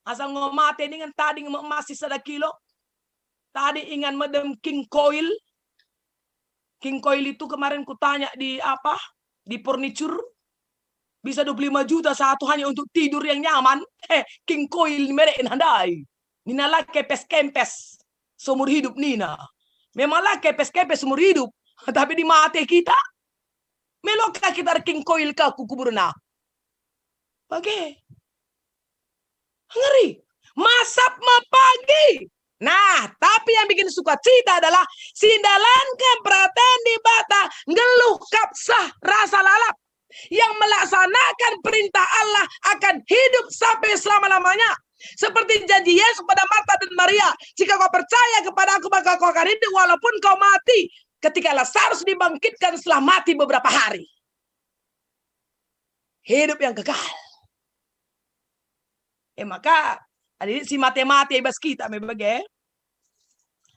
Asa enggo mate ningen tading me emas si sada kilo. Tading ingan medem King Koil. King Koil itu kemarin kutanya di apa? Di furniture. Bisa dua puluh lima juta satu hanya untuk tidur yang nyaman. Eh, King Koil merek nandai. Nina la kempes-kempes seumur hidup nina. Memang la kempes-kempes seumur hidup. Tapi di mate kita. Melo ka kita King Koil ka ku kuburna. Bage. Ngeri. Masap me pagi. Nah, tapi yang bikin sukacita adalah si ndalanken peraten Dibata nggeluh kap seh rasa lalap. Yang melaksanakan perintah Allah akan hidup sampai selama-lamanya. Seperti janji Yesus kepada Marta dan Maria, "Jika kau percaya kepada aku, maka kau akan hidup walaupun kau mati." Ketika Lazarus dibangkitkan setelah mati beberapa hari. Hidup yang kekal. Eh, maka, adi si mate-mate i bas kita me bage.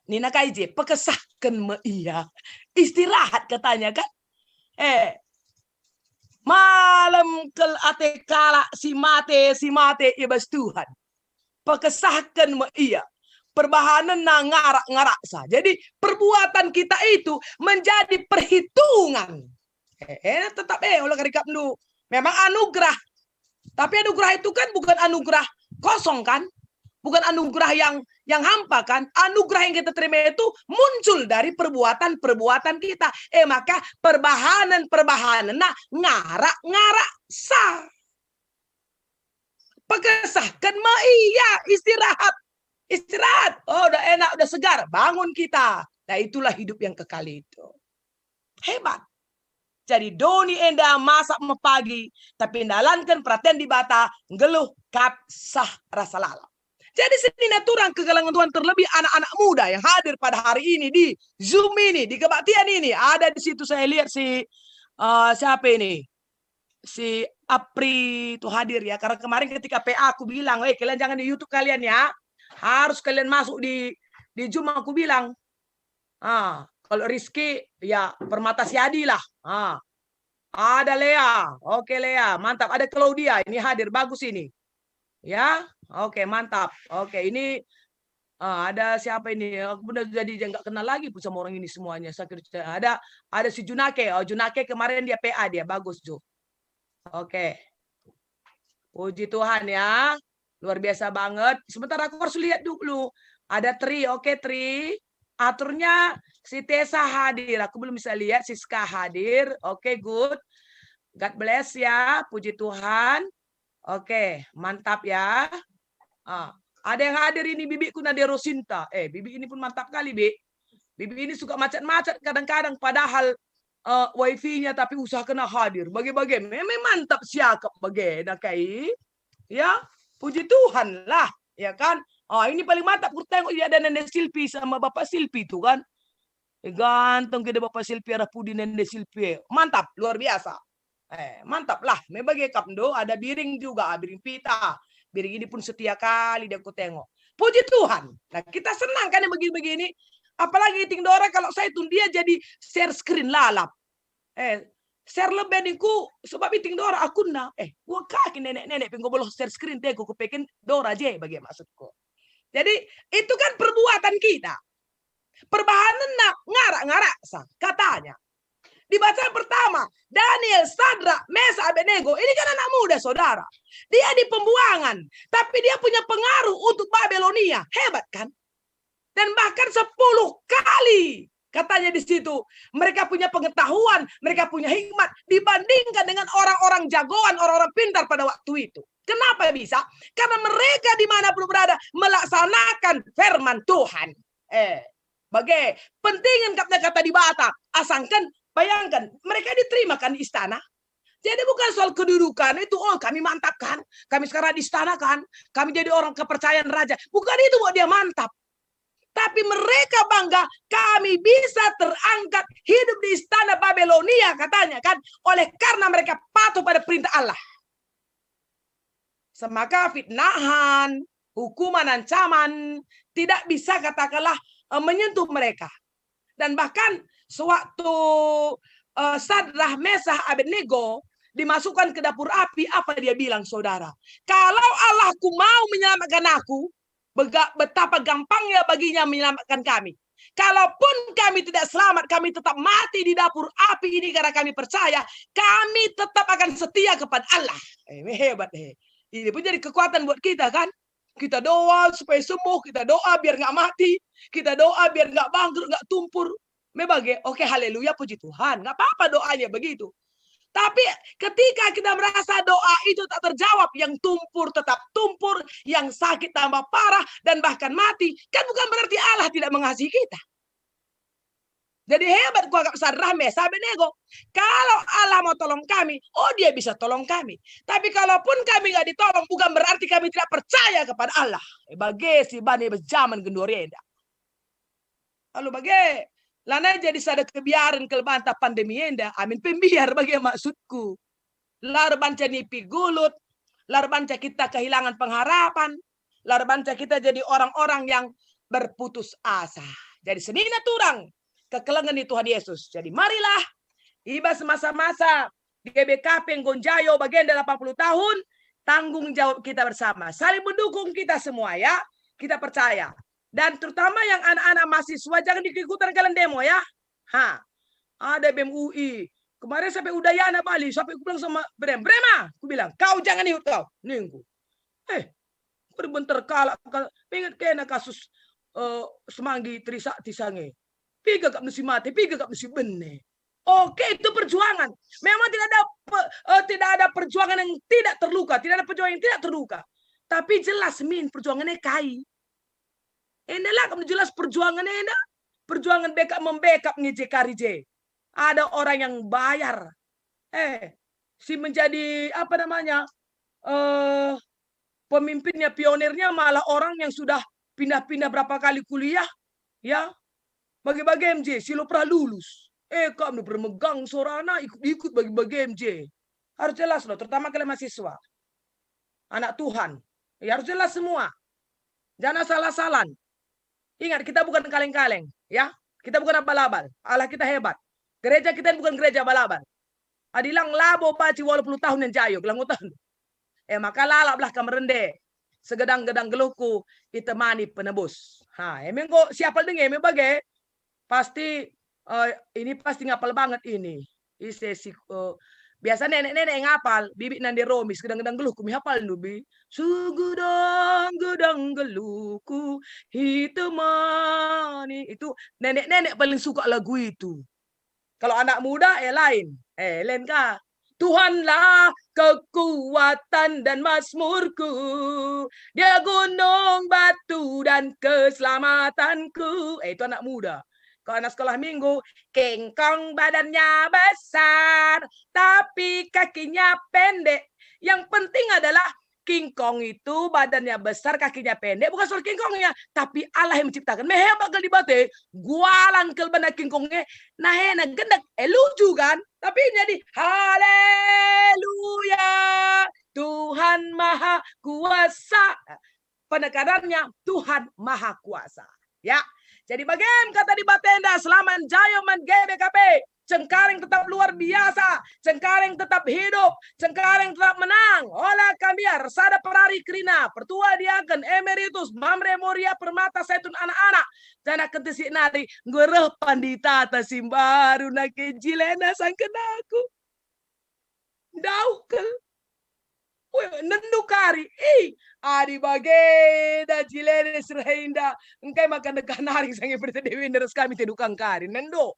Nina kai je, pekesahken me ia. Istirahat katanya kan. Eh, malem kel ate kalak si mate, si mate i bas Tuhan. Pekesahken me ia. Perbahanenna ngarak-ngaraksa. Jadi, perbuatan kita itu menjadi perhitungan. Eh, eh, tetap, eh, ola kari kap ndu. Memang anugerah. Tapi anugerah itu kan bukan anugerah kosong, kan? bukan anugerah yang yang hampa kan? Anugerah yang kita terima itu muncul dari perbuatan-perbuatan kita. Eh, maka perbahanen-perbahanenna ngarak-ngarak sa. Pekesahken me ia, istirahat. Istirahat. Oh, udah enak, udah segar. Bangun kita. Nah, itulah hidup yang kekal itu. Hebat. Jadi doni enda masak me pagi, tapi ndalanken peraten Dibata, nggeluh kap sah rasa lalap. Jadi senina turang kekelengen Tuhan, terlebih anak-anak muda yang hadir pada hari ini di Zoom ini, di kebaktian ini, ada di situ saya lihat si, eh, siapa ini? Si Apri itu hadir ya, karena kemarin ketika P A aku bilang, "Eh, kalian jangan di YouTube kalian ya, harus kalian masuk di di Zoom," aku bilang. Ah, kalau Rizky, ya, Permata Siadi lah. Ah, ada Lea, oke Lea, mantap. Ada Claudia, ini hadir, bagus ini. Ya, oke, mantap. Oke, ini, ah, ada siapa ini? Aku benar jadi nggak kenal lagi pun sama orang ini semuanya. Saya kira ada ada si Junake. Oh, Junake kemarin dia P A dia, bagus Jo. Oke. Puji Tuhan ya. Luar biasa banget. Sebentar, aku harus lihat dulu. Ada Tri. Oke, Tri. Aturnya si Tesa hadir. Aku belum bisa lihat. Siska hadir. Oke, good. God bless ya. Puji Tuhan. Oke, mantap ya. Ah, ada yang hadir ini, bibiku Nadia Rosinta. Eh, bibi ini pun mantap kali, Bi. Bibi ini suka macet-macet kadang-kadang, padahal, eh, wifi-nya tapi usaha kena hadir. Bage-bage, memang mantap siakap bage, nah kai. Ya, puji Tuhan lah, ya kan? Ah, ini paling mantap kutengok, ya, ada Nene Silpi sama Bapak Silpi tuh kan. Eh, ganteng keda Bapak Silpi, arah pudi Nene Silpi. Mantap, luar biasa. Eh, mantap lah. Me bage kap ndo, ada Biring juga, ah, Biring Pita. Biring ini pun setia kali dia kutengok. Puji Tuhan. Nah, kita senang kan yang begini-begini. Apalagi Iting Dora kalau saya tuh dia jadi share screen lalap. Eh, share lebe ningku sebab Iting Dora akunna. Eh, gua kaki nenek-nenek penggo beloh share screen teko kupeken Dora je bagi maksudku. Jadi, itu kan perbuatan kita. Perbahanenna ngarak-ngarak sa, katanya. Dibaca pertama, Daniel, Sadrak, Mesak, Abednego. Ini kan anak muda, saudara. Dia di pembuangan, tapi dia punya pengaruh untuk Babelonia. Hebat kan? Dan bahkan sepuluh kali katanya di situ, mereka punya pengetahuan, mereka punya hikmat dibandingkan dengan orang-orang jagoan, orang-orang pintar pada waktu itu. Kenapa bisa? Karena mereka dimanapun berada melaksanakan firman Tuhan. Eh, bage, pentingen kap kata Dibata. Asangken, bayangkan, mereka diterima kan di istana. Jadi bukan soal kedudukan itu, "Oh, kami mantap kan, kami sekarang di istana kan, kami jadi orang kepercayaan raja." Bukan itu buat dia mantap. Tapi mereka bangga, "Kami bisa terangkat hidup di istana Babelonia," katanya kan, oleh karena mereka patuh pada perintah Allah. Semaka fitnahan, hukuman, ancaman tidak bisa, katakanlah, eh, menyentuh mereka. Dan bahkan sewaktu, eh, Sadrah, Mesah, Abednego dimasukkan ke dapur api, apa dia bilang, saudara? "Kalau Allahku mau menyelamatkan aku, bega-, betapa gampangnya baginya menyelamatkan kami. Kalaupun kami tidak selamat, kami tetap mati di dapur api ini karena kami percaya, kami tetap akan setia kepada Allah." Eh, hebat, eh. Ini pun jadi kekuatan buat kita, kan? Kita doa supaya sembuh, kita doa biar nggak mati, kita doa biar nggak bangkrut, nggak tumpur. Me bage, oke, haleluya, puji Tuhan, nggak apa-apa doanya begitu. Tapi ketika kita merasa doa itu tak terjawab, yang tumpur tetap tumpur, yang sakit tambah parah, dan bahkan mati, kan bukan berarti Allah tidak mengasihi kita. Jadi hebat kuanggap Sadrah, Mesah, Abednego. Kalau Allah mau tolong kami, oh, Dia bisa tolong kami. Tapi kalaupun kami nggak ditolong, bukan berarti kami tidak percaya kepada Allah. Eh, bage si bani bejaman genduari enda. Alu bage, lanai jadi sada kebiaren kal banta pandemi enda, amin pe mbiar bage maksudku. La erbanca nipi gulut, la erbanca kita kehilangan pengharapan, la erbanca kita jadi orang-orang yang berputus asa. Jadi senina turang kekelengen ni Tuhan Yesus. Jadi marilah i bas masa-masa G B K P enggo njayo bagenda delapan puluh tahun, tanggung jawab kita bersama. Saling mendukung kita semua ya, kita percaya. Dan terutama yang anak-anak mahasiswa jangan ikut-ikutan kalian demo ya. Ha, ada B M U I. Kemarin sampai Udayana Bali, sampai aku bilang sama Brem, "Brema," aku bilang, "kau jangan ikut kau," ningku. Eh, Perbenter kalak ka-, inget kena kasus, eh, semanggi Trisakti sange. Piga kap nusi mate, piga kap nusi bene. Oke, itu perjuangan. Memang tidak ada pe-, eh, tidak ada perjuangan yang tidak terluka, tidak ada perjuangan yang tidak terluka. Tapi jelas min perjuangannya kai. Enda lah kamu jelas perjuangan enda. Perjuangan bekap membekap nge je kari je. Ada orang yang bayar. Eh, si menjadi apa namanya? Eh, pemimpinnya, pionirnya malah orang yang sudah pindah-pindah berapa kali kuliah, ya. Bage-bage M J, si lo pernah lulus. Eh, kamu bermegang sorana ikut-ikut bage-bage M J. Harus jelas loh, terutama kalian mahasiswa. Anak Tuhan. Ya harus jelas semua. Jangan salah-salan. Ingat, kita bukan kaleng-kaleng, ya. Kita bukan abal-abal. Allah kita hebat. Gereja kita bukan gereja abal-abal. Adi lang labo banci waluh puluh tahun yang jayo, gelah ngutang. Eh, maka lalaplah kam rende. Segedang-gedang geluhku itemani penebus. Ha, eme enggo siapa denge eme bage? Pasti, eh, ini pasti ngapal banget ini. Ise si, eh, biasa nenek-nenek ngapal, bibi nande Romi, segedang-gedang geluhku mi hapal ndu, Bi. Segedang-gedang geluhku itemani. Itu nenek-nenek paling suka lagu itu. Kalau anak muda, eh, lain. Eh, lain ka. Tuhanlah kekuatan dan mazmurku, Dia gunung batu dan keselamatanku. Eh, itu anak muda. Kalau anak sekolah minggu, kingkong badannya besar, tapi kakinya pendek. Yang penting adalah kingkong itu badannya besar, kakinya pendek, bukan soal kingkongnya, tapi Allah yang menciptakan. Mehebat kali Dibata, gualang kal bana kingkongnya, nahena gendek, eh, lucu kan? Tapi jadi, "Haleluya, Tuhan Maha Kuasa." Penekanannya, Tuhan Maha Kuasa. Ya, jadi bagem kata Dibata enda, selamat jayo man G B K P. Cengkareng tetap luar biasa, Cengkareng tetap hidup, Cengkareng tetap menang. Ola kam biar, sada perari kerina, pertua diaken, emeritus, Mamre Moria, Permata, Saitun, anak-anak. Janah kentisik nari, enggo reh panditata si mbaru nake jilena sangken aku. Ndauh kal. Weh, nendu kari. Ih, adi bagenda jilene si reh enda, engkai maka ndekah nari sange berita Dewi neres kami tedukang kari. Nendu.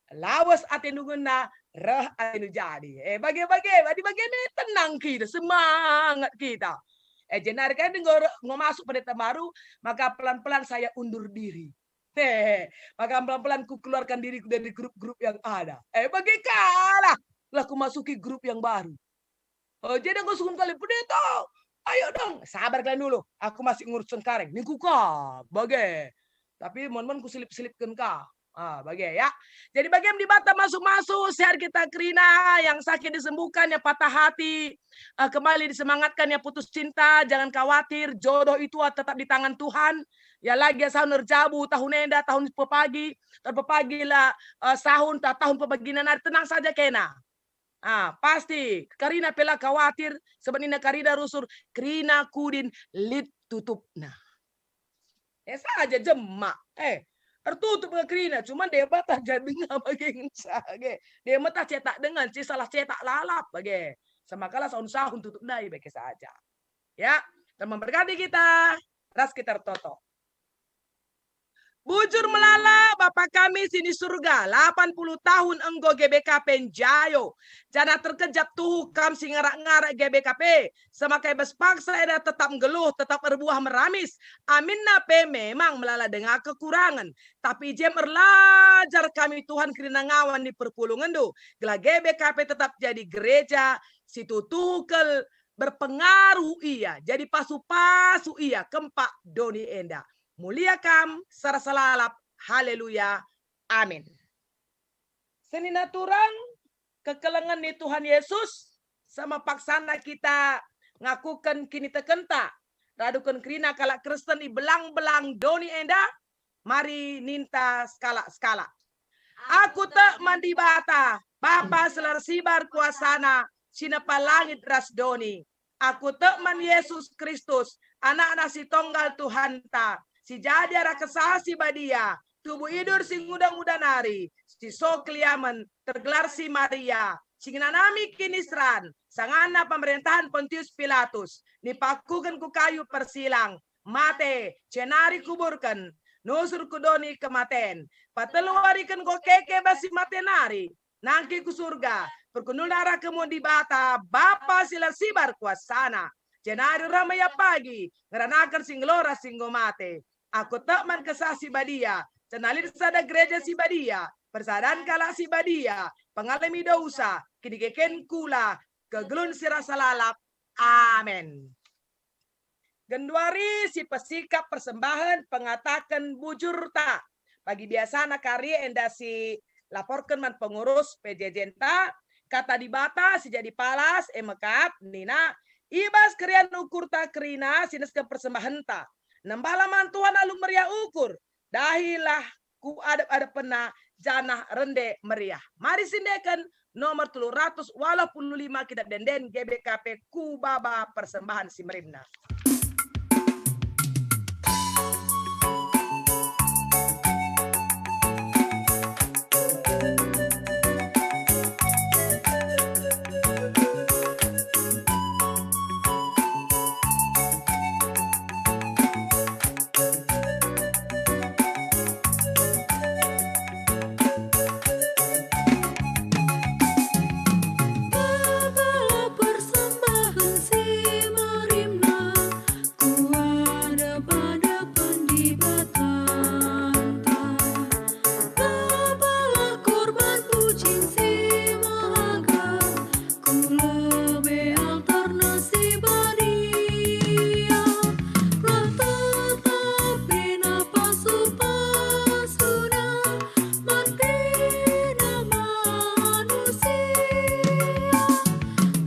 Lawes atendu ngena, reh atendu jadi. Eh, bage-bage, adi bagenda tenang kita, semangat kita. Eh, jenari kan enggo re-, enggo masuk pendeta baru, maka pelan-pelan saya undur diri. Hehe, maka pelan-pelan kukeluarkan diriku dari grup-grup yang ada. Eh, bage kal lah, lah kumasuki grup yang baru. Oh, jadi aku sungkun kali, "Pendeta, ayo dong." "Sabar kalian dulu, aku masih ngurus Cengkareng." Ningku ka, bage. Tapi mon-mon kuselip-selipken ka. Ah, bage ya. Jadi bagem Dibata masu-masu, sehat kita kerina, yang sakit disembuhkan, yang patah hati, eh, kembali disemangatkan, yang putus cinta, jangan khawatir, jodoh itu tetap di tangan Tuhan. Ya lagi ya sahun erjabu tahun enda, tahun pepagi, tahun pepagi lah, eh, sahun, ta-, tahun pepagina nari, tenang saja kena. Ah, pasti, kerina pe la khawatir, sebab nina kerina rusur, kerina kudin lit tutupna. Eh, saja jemak. Eh, ertutup nge kerina, cuman dia batah ja denga bage ngenca ge. Dia metah cetak dengan, si salah cetak lalap bage. Sama kalah sahun-sahun tutup ndai bage saja. Ya, Tuhan memberkati kita. Ras kita ertoto. Bujur melala Bapa kami si ni Surga, lapan puluh tahun enggo G B K P njayo, janah terkejap tuhu kam si ngarak-ngarak G B K P. Semakai bas paksa enda tetap nggeluh, tetap erbuah meramis. Aminna pe memang melala denga kekurangen. Tapi i je me erlajar kami Tuhan kerina ngawan ni perpulungenndu, gelah G B K P tetap jadi gereja si tuhu kal berpengaruh ia, jadi pasu-pasu ia kempak doni enda. Mulia kam, sara salalap. Haleluya. Amin. Senina turang, kekelengen ni Tuhan Yesus, sama paksana kita ngakuken kinitekenta, raduken kerina kalak Kristen i belang-belang doni enda, mari ninta sekalak-sekalak. Aku tek man Dibata, Bapa si la ersibar kuasana, si nepa langit ras doni. Aku tek man Yesus Kristus, Anakna si tonggal Tuhanta, si jadi arah Kesah Si Badia, tubuh idur si nguda-nguda nari, si so keliamen, tergelar si Maria, si ngenanami kiniseran, sangana pemerentahen Pontius Pilatus, nipakuken ku kayu persilang, mate, jenari kuburken, nusur ku doni kematen. Patelu wariken enggo keke bas si mate nari, nangkih ku Surga, perkundulna arah kemuhen Dibata, Bapa si la sibar kuasana. Jenari reh me Ia pagi, ngeranaken si nggeluh ras si enggo mate. Aku tek man Kesah Si Badia, janah lit sada Gereja Si Badia, persadan kalak si badia, pengalemi dosa, kinikekenken kula, kegeluhen si rasa lalap. Amen. Genduari sipesikap persembahen pengataken bujurta. Bagi biasana kari enda si laporken man pengurus P J J-nta, Kata Dibata si jadi palas, e mekap, nina, "I bas keriahen ukurta kerina si nesken persembahenta. Nembahlah man Tuhan alu meriah ukur, dahilah ku adep-adepenNa janah rende meriah." Mari siendeken nomor telu ratus waluh puluh lima kitab ende-enden G B K P, Kubaba Persembahen Si Merimna. Babalah persembahen si merimna ku adepan-adepan Dibatanta. Babalah korban pujin si mehaga ku lebe altarNa si badia, gelah tetap kerina pasu-pasuNa man kerina manusia,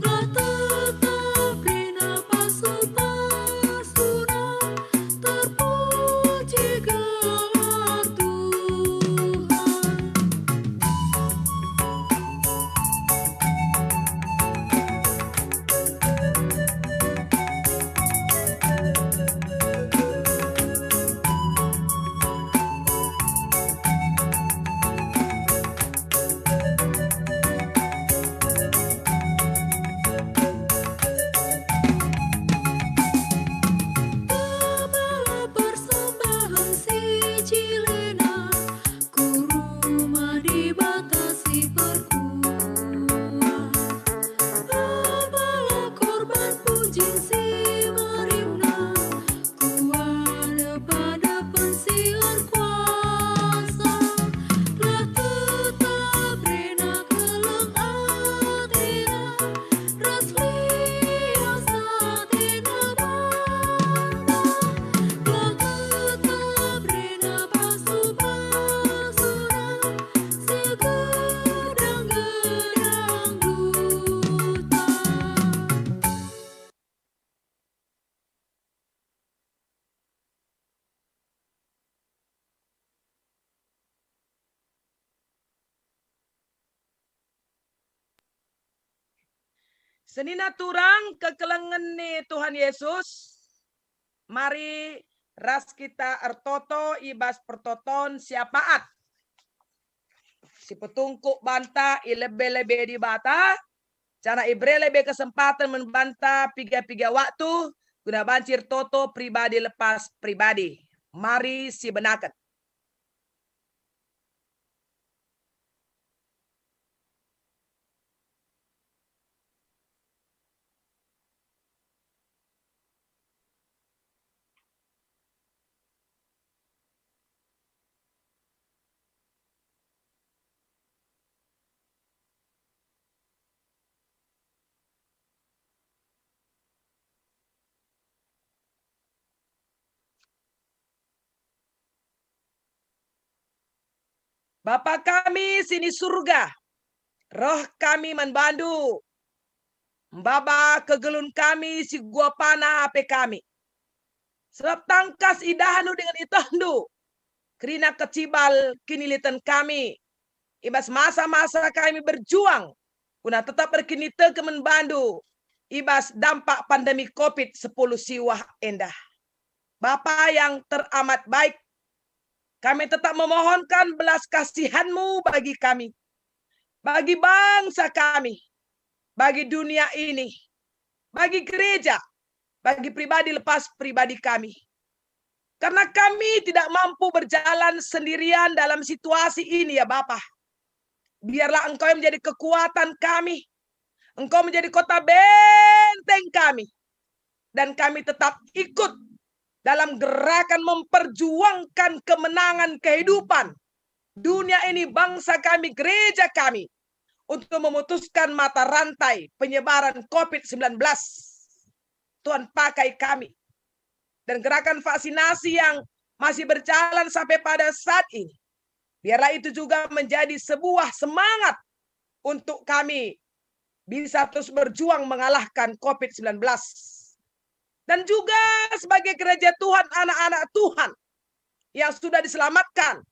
gelah tetap kerina pasu-pasuNa. Terpuji gelar Tuhan. Babalah persembahen si jilena ku rumah Dibata si perkuah. Babalah korban pujin si merimna ku adepan-adepan Si Erkuasa, gelah tetap kerina keleng ateNa ras lias ateNa banta, gelah tetap kerina pasu-pasuNa segedang-gedang duta. Senina turang kekelengen ni Tuhan Yesus, mari ras kita ertoto i bas pertoton si apaat si petungkuk banta i lebe-lebe Dibata, janah ibere lebe kesempaten man banta piga-piga waktu guna banci ertoto pribadi lepas pribadi. Mari sibenaken. Bapa kami si ni Surga, reh kami man baNdu, maba kegeluhen kami si guapana pe kami. Sebab tangkas idahndu dingen ietehndu kerina kecibal kiniliten kami i bas masa-masa kami berjuang guna tetap erkiniteken man baNdu i bas dampak pandemi covid sepuluh siwah enda. Bapa yang teramat baik, kami tetap memohonkan belas kasihan-Mu bagi kami. bagi bangsa kami, bagi dunia ini, bagi gereja, bagi pribadi lepas pribadi kami. Karena kami tidak mampu berjalan sendirian dalam situasi ini, ya Bapa. Biarlah Engkau yang menjadi kekuatan kami. Engkau menjadi kota benteng kami. Dan kami tetap ikut dalam gerakan memperjuangkan kemenangan kehidupan dunia ini, bangsa kami, gereja kami, untuk memutuskan mata rantai penyebaran covid sembilan belas. Tuhan, pakai kami dan gerakan vaksinasi yang masih berjalan sampai pada saat ini. Biarlah itu juga menjadi sebuah semangat untuk kami bisa terus berjuang mengalahkan covid sembilan belas. Dan juga sebagai gereja Tuhan, anak-anak Tuhan yang sudah diselamatkan,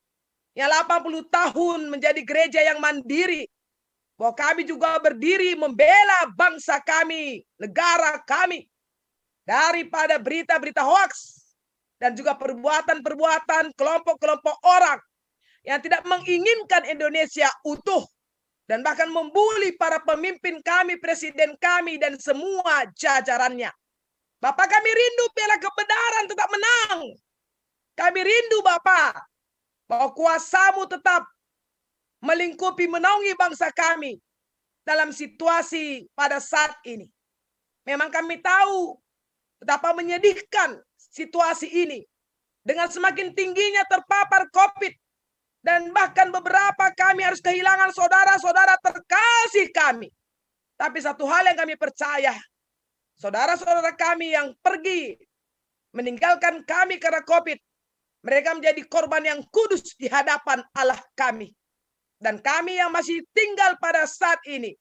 yang delapan puluh tahun menjadi gereja yang mandiri, bahwa kami juga berdiri membela bangsa kami, negara kami, daripada berita-berita hoaks dan juga perbuatan-perbuatan kelompok-kelompok orang yang tidak menginginkan Indonesia utuh dan bahkan membuli para pemimpin kami, presiden kami, dan semua jajarannya. Bapa, kami rindu piala kebenaran tetap menang. Kami rindu, Bapa, bahwa kuasamu tetap melingkupi, menaungi bangsa kami dalam situasi pada saat ini. Memang kami tahu betapa menyedihkan situasi ini. Dengan semakin tingginya terpapar covid, dan bahkan beberapa kami harus kehilangan saudara-saudara terkasih kami. Tapi satu hal yang kami percaya, saudara-saudara kami yang pergi meninggalkan kami karena covid, mereka menjadi korban yang kudus di hadapan Allah kami. Dan kami yang masih tinggal pada saat ini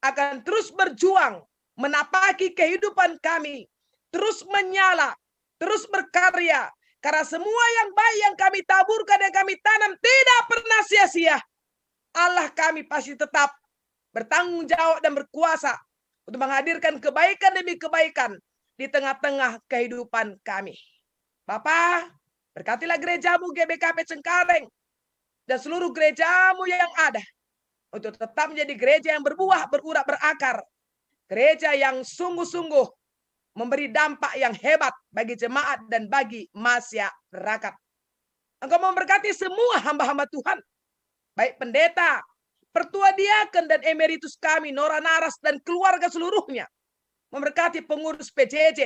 akan terus berjuang menapaki kehidupan kami, terus menyala, terus berkarya, karena semua yang baik yang kami taburkan, yang kami tanam tidak pernah sia-sia. Allah kami pasti tetap bertanggung jawab dan berkuasa untuk menghadirkan kebaikan demi kebaikan di tengah-tengah kehidupan kami. Bapa, berkatilah gerejamu G B K P Cengkareng dan seluruh gerejamu yang ada, untuk tetap menjadi gereja yang berbuah, berurat, berakar, gereja yang sungguh-sungguh memberi dampak yang hebat bagi jemaat dan bagi masyarakat. Engkau memberkati semua hamba-hamba Tuhan, baik pendeta, pertua diaken, dan emeritus kami, Nora Naras, dan keluarga seluruhnya. Memberkati pengurus P J J,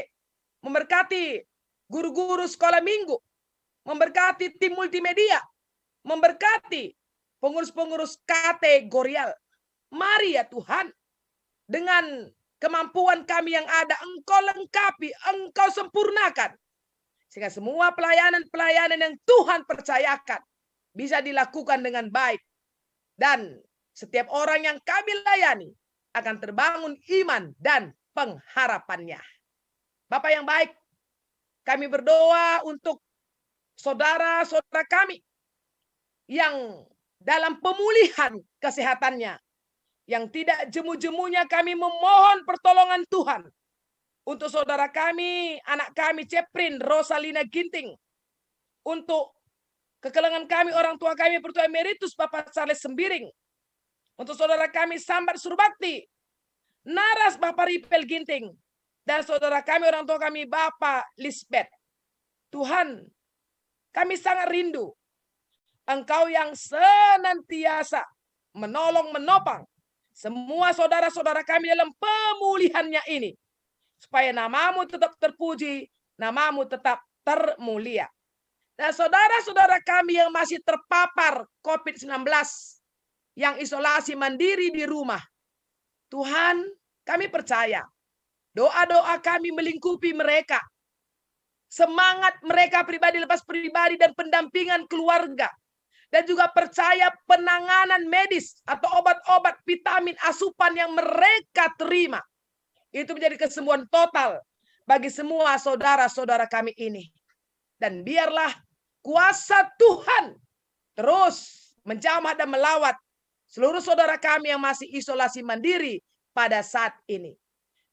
memberkati guru-guru sekolah minggu, memberkati tim multimedia, memberkati pengurus-pengurus kategorial. Mari, ya Tuhan, dengan kemampuan kami yang ada, Engkau lengkapi, Engkau sempurnakan, sehingga semua pelayanan-pelayanan yang Tuhan percayakan bisa dilakukan dengan baik, dan setiap orang yang kami layani akan terbangun iman dan pengharapannya. Bapa yang baik, kami berdoa untuk saudara-saudara kami yang dalam pemulihan kesehatannya, yang tidak jemu-jemunya kami memohon pertolongan Tuhan untuk saudara kami, anak kami Ceprin Rosalina Ginting, untuk kekelengen kami, orang tua kami, Pertua Emeritus Bapak Charles Sembiring, untuk saudara kami Sambat Surbakti, Naras Bapak Ripel Ginting, dan saudara kami, orang tua kami, Bapak Lisbeth. Tuhan, kami sangat rindu Engkau yang senantiasa menolong, menopang semua saudara-saudara kami dalam pemulihannya ini, supaya namamu tetap terpuji, namamu tetap termulia. Dan saudara-saudara kami yang masih terpapar covid sembilan belas, yang isolasi mandiri di rumah, Tuhan, kami percaya doa-doa kami melingkupi mereka, semangat mereka pribadi lepas pribadi, dan pendampingan keluarga, dan juga percaya penanganan medis atau obat-obat, vitamin, asupan yang mereka terima, itu menjadi kesembuhan total bagi semua saudara-saudara kami ini. Dan biarlah kuasa Tuhan terus menjamah dan melawat seluruh saudara kami yang masih isolasi mandiri pada saat ini.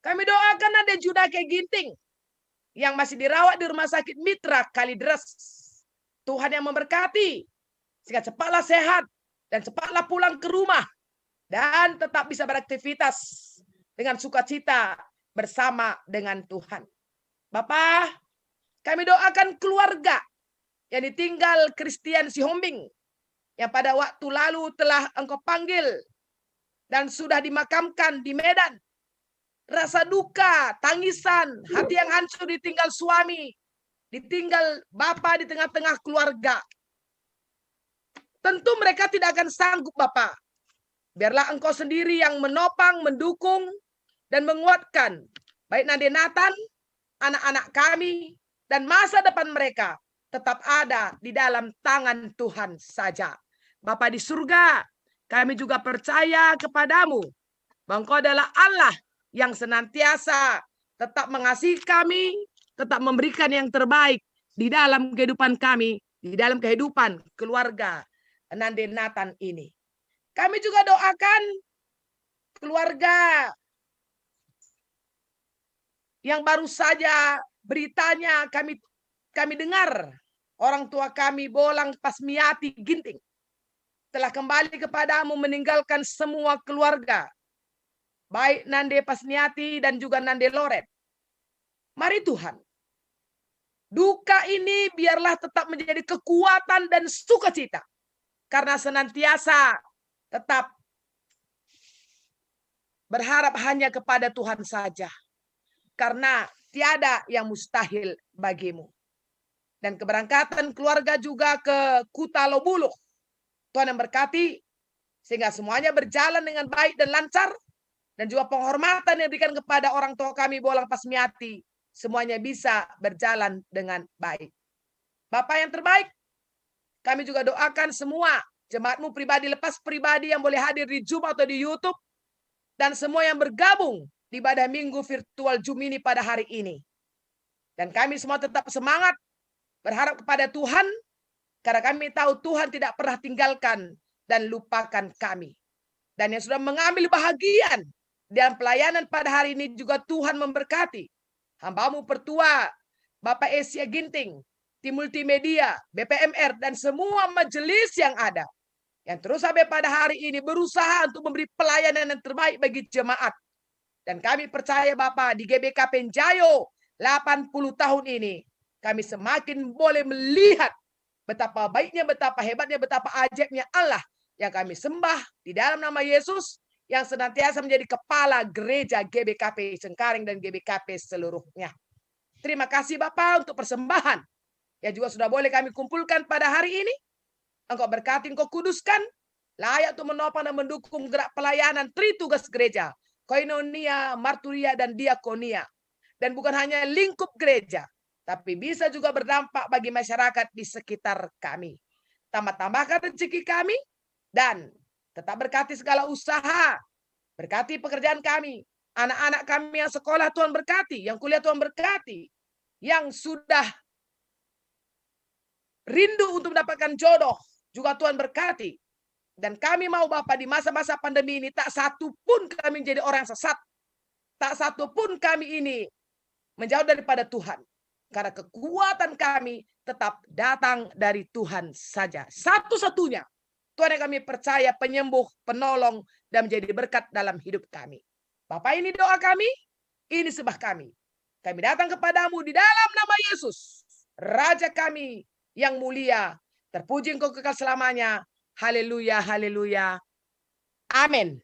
Kami doakan Ade Judake Ginting yang masih dirawat di Rumah Sakit Mitra Kalideres. Tuhan yang memberkati, sehingga cepatlah sehat dan cepatlah pulang ke rumah. dan tetap bisa beraktivitas dengan sukacita bersama dengan Tuhan. Bapa, kami doakan keluarga yang ditinggal Christian Sihombing yang pada waktu lalu telah Engkau panggil dan sudah dimakamkan di Medan. Rasa duka, tangisan, hati yang hancur ditinggal suami, ditinggal bapa di tengah-tengah keluarga. Tentu mereka tidak akan sanggup, Bapa. Biarlah Engkau sendiri yang menopang, mendukung, dan menguatkan, baik Nande Nathan, anak-anak kami, dan masa depan mereka tetap ada di dalam tangan Tuhan saja. Bapa di surga, kami juga percaya kepada-Mu, bahwa Engkau adalah Allah yang senantiasa tetap mengasihi kami, tetap memberikan yang terbaik di dalam kehidupan kami, di dalam kehidupan keluarga Nande Nathan ini. Kami juga doakan keluarga yang baru saja beritanya kami, kami dengar, orang tua kami Bolang Pasmiati Ginting telah kembali kepada-Mu meninggalkan semua keluarga, baik Nande Pasmiati dan juga Nande Loren. Mari Tuhan, duka ini biarlah tetap menjadi kekuatan dan sukacita, karena senantiasa tetap berharap hanya kepada Tuhan saja, karena tiada yang mustahil bagi-Mu. Dan keberangkatan keluarga juga ke Kuta Lobuluh. Tuhan yang berkati, sehingga semuanya berjalan dengan baik dan lancar, dan juga penghormatan yang diberikan kepada orang tua kami Bolang Pasmiati, semuanya bisa berjalan dengan baik. Bapa yang terbaik, kami juga doakan semua jemaat-Mu pribadi lepas pribadi yang boleh hadir di Zoom atau di YouTube, dan semua yang bergabung di ibadah Minggu virtual Zoom ini pada hari ini. Dan kami semua tetap semangat, berharap kepada Tuhan, karena kami tahu Tuhan tidak pernah tinggalkan dan lupakan kami. Dan yang sudah mengambil bahagian dalam pelayanan pada hari ini juga Tuhan memberkati. Hamba-Mu pertua, Bapak Asia Ginting, tim multimedia, B P M R, dan semua majelis yang ada, yang terus sampai pada hari ini berusaha untuk memberi pelayanan yang terbaik bagi jemaat. Dan kami percaya, Bapa, di G B K P Njayo delapan puluh tahun ini, kami semakin boleh melihat betapa baiknya, betapa hebatnya, betapa ajaibnya Allah yang kami sembah di dalam nama Yesus, yang senantiasa menjadi kepala gereja G B K P Cengkareng dan G B K P seluruhnya. Terima kasih, Bapa, untuk persembahan yang juga sudah boleh kami kumpulkan pada hari ini. Engkau berkati, Engkau kuduskan, layak untuk menopang dan mendukung gerak pelayanan tritugas gereja, koinonia, marturia, dan diakonia. Dan bukan hanya lingkup gereja, tapi bisa juga berdampak bagi masyarakat di sekitar kami. Tambah-tambahkan rezeki kami, dan tetap berkati segala usaha, berkati pekerjaan kami, anak-anak kami yang sekolah Tuhan berkati, yang kuliah Tuhan berkati, yang sudah rindu untuk mendapatkan jodoh juga Tuhan berkati. Dan kami mau, Bapa, di masa-masa pandemi ini tak satu pun kami menjadi orang yang sesat, tak satu pun kami ini menjauh daripada Tuhan, karena kekuatan kami tetap datang dari Tuhan saja, satu-satunya Tuhan yang kami percaya, penyembuh, penolong, dan menjadi berkat dalam hidup kami. Bapa, ini doa kami, ini sembah kami. Kami datang kepada-Mu di dalam nama Yesus, Raja kami yang mulia. Terpuji Engkau kekal selamanya. Haleluya, haleluya. Amin.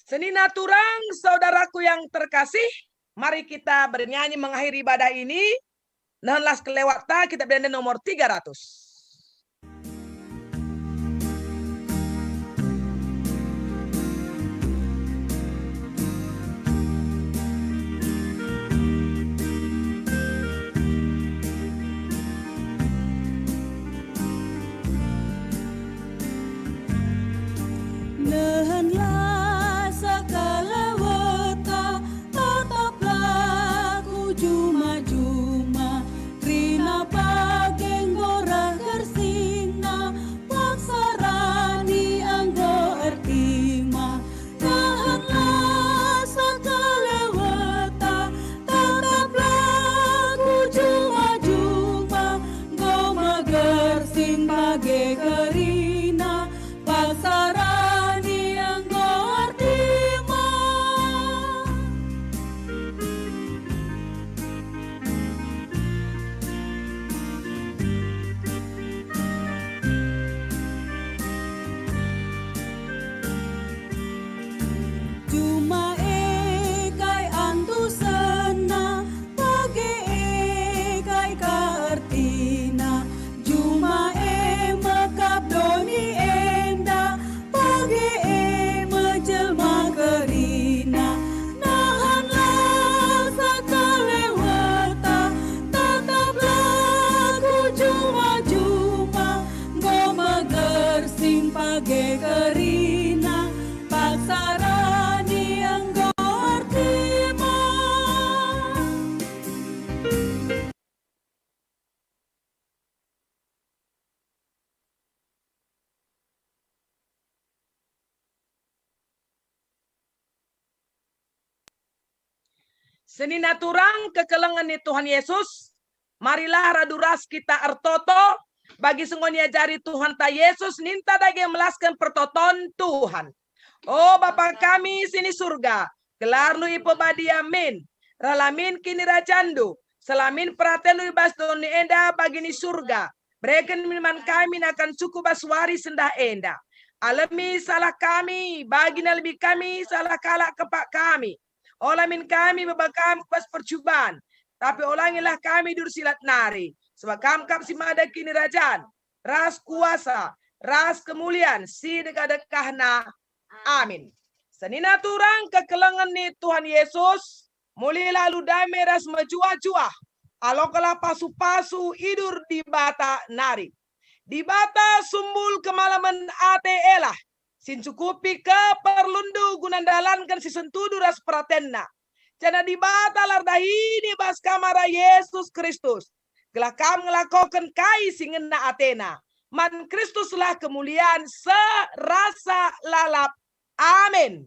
Senina turang, saudaraku yang terkasih, mari kita bernyanyi mengakhiri ibadah ini. Nah, las kelewat ta, kita berenda nomor tiga ratus. Nehenlah sekeleweta, tataplah ku juma-juma, kerina bage enggo reh gersingna, paksa rani enggo ertima. Nehenlah sekeleweta, tataplah ku juma-juma, enggo me gersing bage kerina, paksa Senina turang kekelengen ni Tuhan Yesus, marilah radu ras kita ertoto, bagi si enggo niajari Tuhanta Yesus ninta dage melasken pertoton Tuhan. O Bapa kami si ni Surga, gelarNdu ipebadia min, reh la min kinirajanNdu, seh la min peratenNdu i bas doni enda bagi ni Surga. Bereken min man kami nakan cukup bas wari sendah enda. Alemi salah kami, bagi nalemi kami salah kalak kempak kami. Ola min kami baba kami ku bas percuban, tapi olangilah kami i bas si lat nari, sebab Kam kap si mada kinirajan, ras kuasa, ras kemulian si dekah-dekahna. Amin. Senina turang kekelengen ni Tuhan Yesus, mulilah alu dame ras mejuah-juah, alokenlah pasu-pasu idur Dibata nari. Dibata sumbul kemalemen ate elah, si ncukupi keperlunndu guna ndalanken si sentudu ras peratenNa. Janah Dibata la erdahin i bas kam arah Yesus Kristus, gelah kam ngelakoken kai si ngena ateNa. Man Kristuslah kemulian seh rasa lalap. Amin.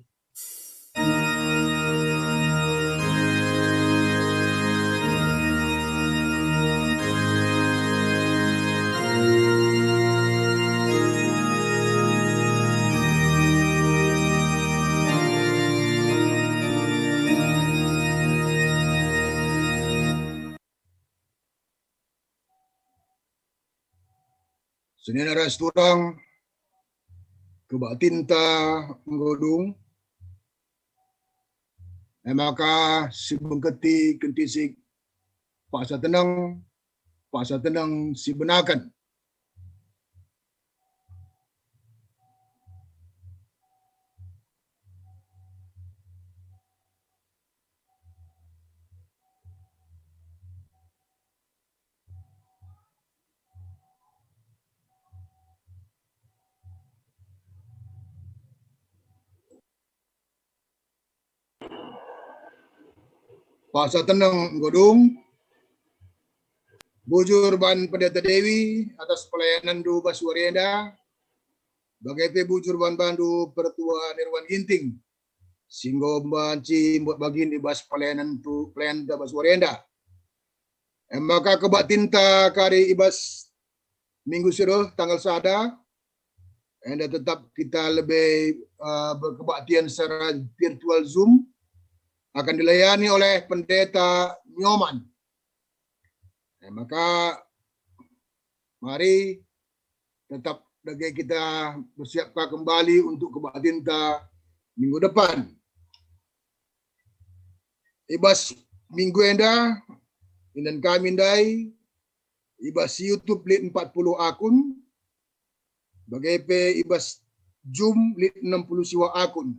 Senina ras turang, kebaktinta enggo dung, e maka sibengketi kentisik paksa teneng, paksa teneng sibenaken. Paksa teneng enggo dung. Bujur man Pendeta Dewi atas pelayananndu bas wari enda. Bage pe bujur man bandu Pertua Nirwan Ginting, si enggo banci mbuat bagin i bas pelayanan tu, pelayanta bas wari enda. E maka kebaktinta kari i bas minggu si reh tanggal sada, enda tetap kita lebe, eh, berkebaktian secara virtual Zoom, akan dilayani oleh Pendeta Nyoman. E maka mari tetap dage kita bersiapka kembali untuk kebaktinta minggu depan. I bas minggu enda, indan kami ndai, i bas YouTube lit empat puluh akun, bage pe i bas Zoom lit enam puluh siwah akun.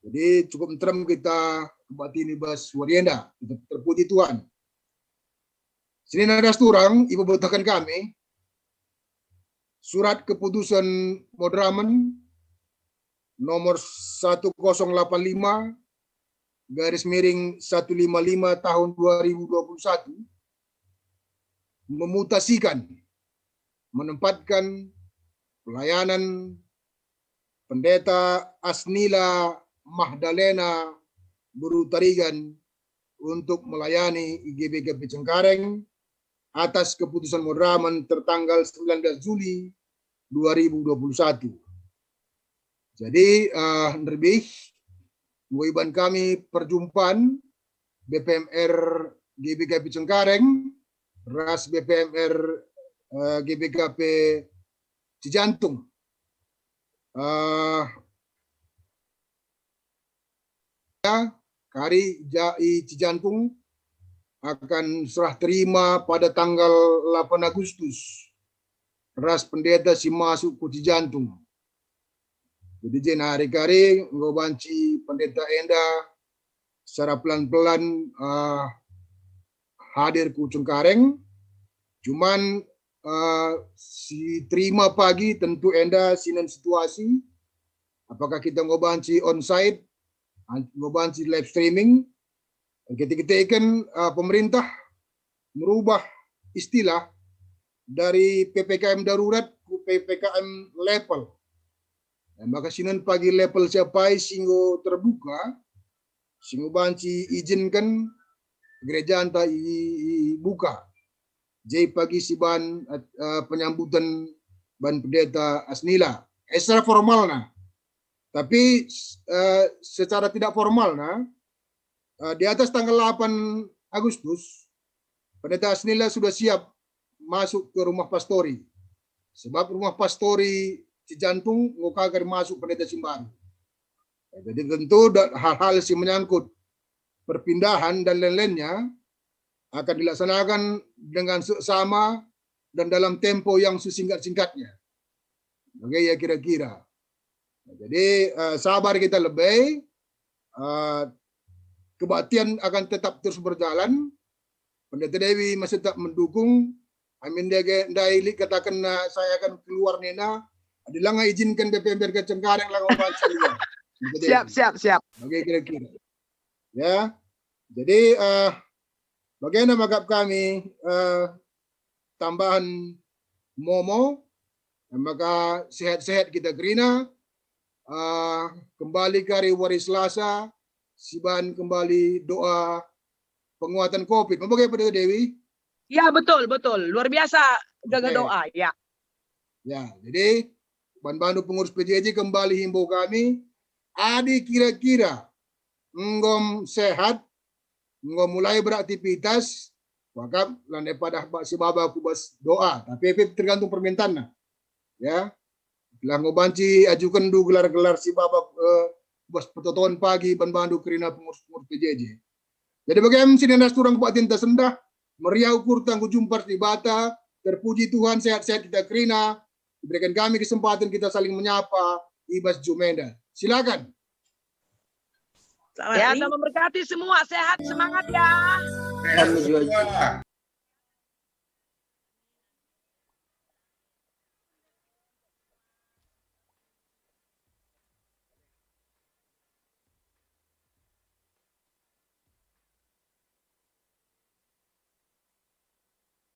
Jadi cukup nterem kita kebaktin i bas wari enda, kita terpuji Tuhan. Senina ras turang, ipebutuhken kami surat keputusan Moderamen nomor satu kosong lapan lima garis miring satu lima lima tahun dua ribu dua puluh satu, memutasikan, menempatkan pelayanan Pendeta Asnila Magdalena Beru Tarigan untuk melayani i G B K P Cengkareng atas keputusan Moderamen tertanggal sembilan belas Juli dua ribu dua puluh satu. Jadi, eh, nderbih, enggo iban kami perjumpan B P M R G B K P Cengkareng ras B P M R, eh, G B K P Cijantung. Eh, ya, kari ja i Cijantung akan serah terima pada tanggal lapan Agustus ras pendeta si masuk ku Cijantung. Jadi jenari kari enggo banci pendeta enda secara pelan-pelan, eh, hadir ku Cengkareng. Cuman, eh, si terima pagi tentu enda sinen situasi, apakah kita enggo banci onsite, an-, enggo banci live streaming. Kita-kita ikan, eh, pemerintah merubah istilah dari P P K M darurat ku P P K M level. Eh, maka sinen pagi level siapai si enggo terbuka, si ngubanci ijinken gerejanta i, i, ibuka. Je pagi si ban, eh, penyambutan ban Pendeta Asnila. Eh, secara formalna. Tapi, eh, secara tidak formalna, eh, di atas tanggal delapan Agustus, Pendeta Asnila sudah siap masuk ke rumah pastori. Sebab rumah pastori Cijantung enggo ka kari masuk pendeta si mbaru. Ya, jadi tentu da-, hal-hal si menyangkut perpindahan dan lain-lainnya akan dilaksanakan dengan seksama dan dalam tempo yang sesingkat-singkatnya. Bage ia kira-kira. Nah, jadi, eh, sabar kita lebe, eh, kebaktian akan tetap terus berjalan. Pendeta Dewi masih tetap mendukung. Amin dage ndai lit katakenna, "Saya akan keluar," nina. Adi langa ijinken P P M P R K Cengkareng, langa banci keluar. Pendeta Dewi. Siap, siap, siap. Bage kira-kira. Ya. Jadi, eh, bagenda maka kami, eh, tambahan Momo, maka sehat-sehat kita kerina, eh, kembali kari wari Selasa, si ban kembali doa penguatan covid. Mabage Pendeta Dewi? Ya, betul, betul. Luar biasa gaga Oke. doa, ya. Ya, jadi ban bandu pengurus P J J kembali himbau kami, adi kira-kira enggo sehat, enggo mulai beraktivitas, maka lanai padah bak si baba ku bas doa, tapi pe tergantung permintaanna. Ya. Lah enggo banci ajukenndu gelar-gelar si baba, eh, bas pertoton pagi ban bandu kerina pengurus-pengurus P J J. Jadi bage me si nina turang kebaktianta sendah, meriah ukurta enggo jumpa ras Dibata, terpuji Tuhan, sehat-sehat kita kerina, diberikan kami kesempatan kita saling menyapa i bas jumpa enda. Silakan. Selamat Ya, hari. Tuhan memberkati semua, sehat, semangat ya. Sehat, Mas Juaji.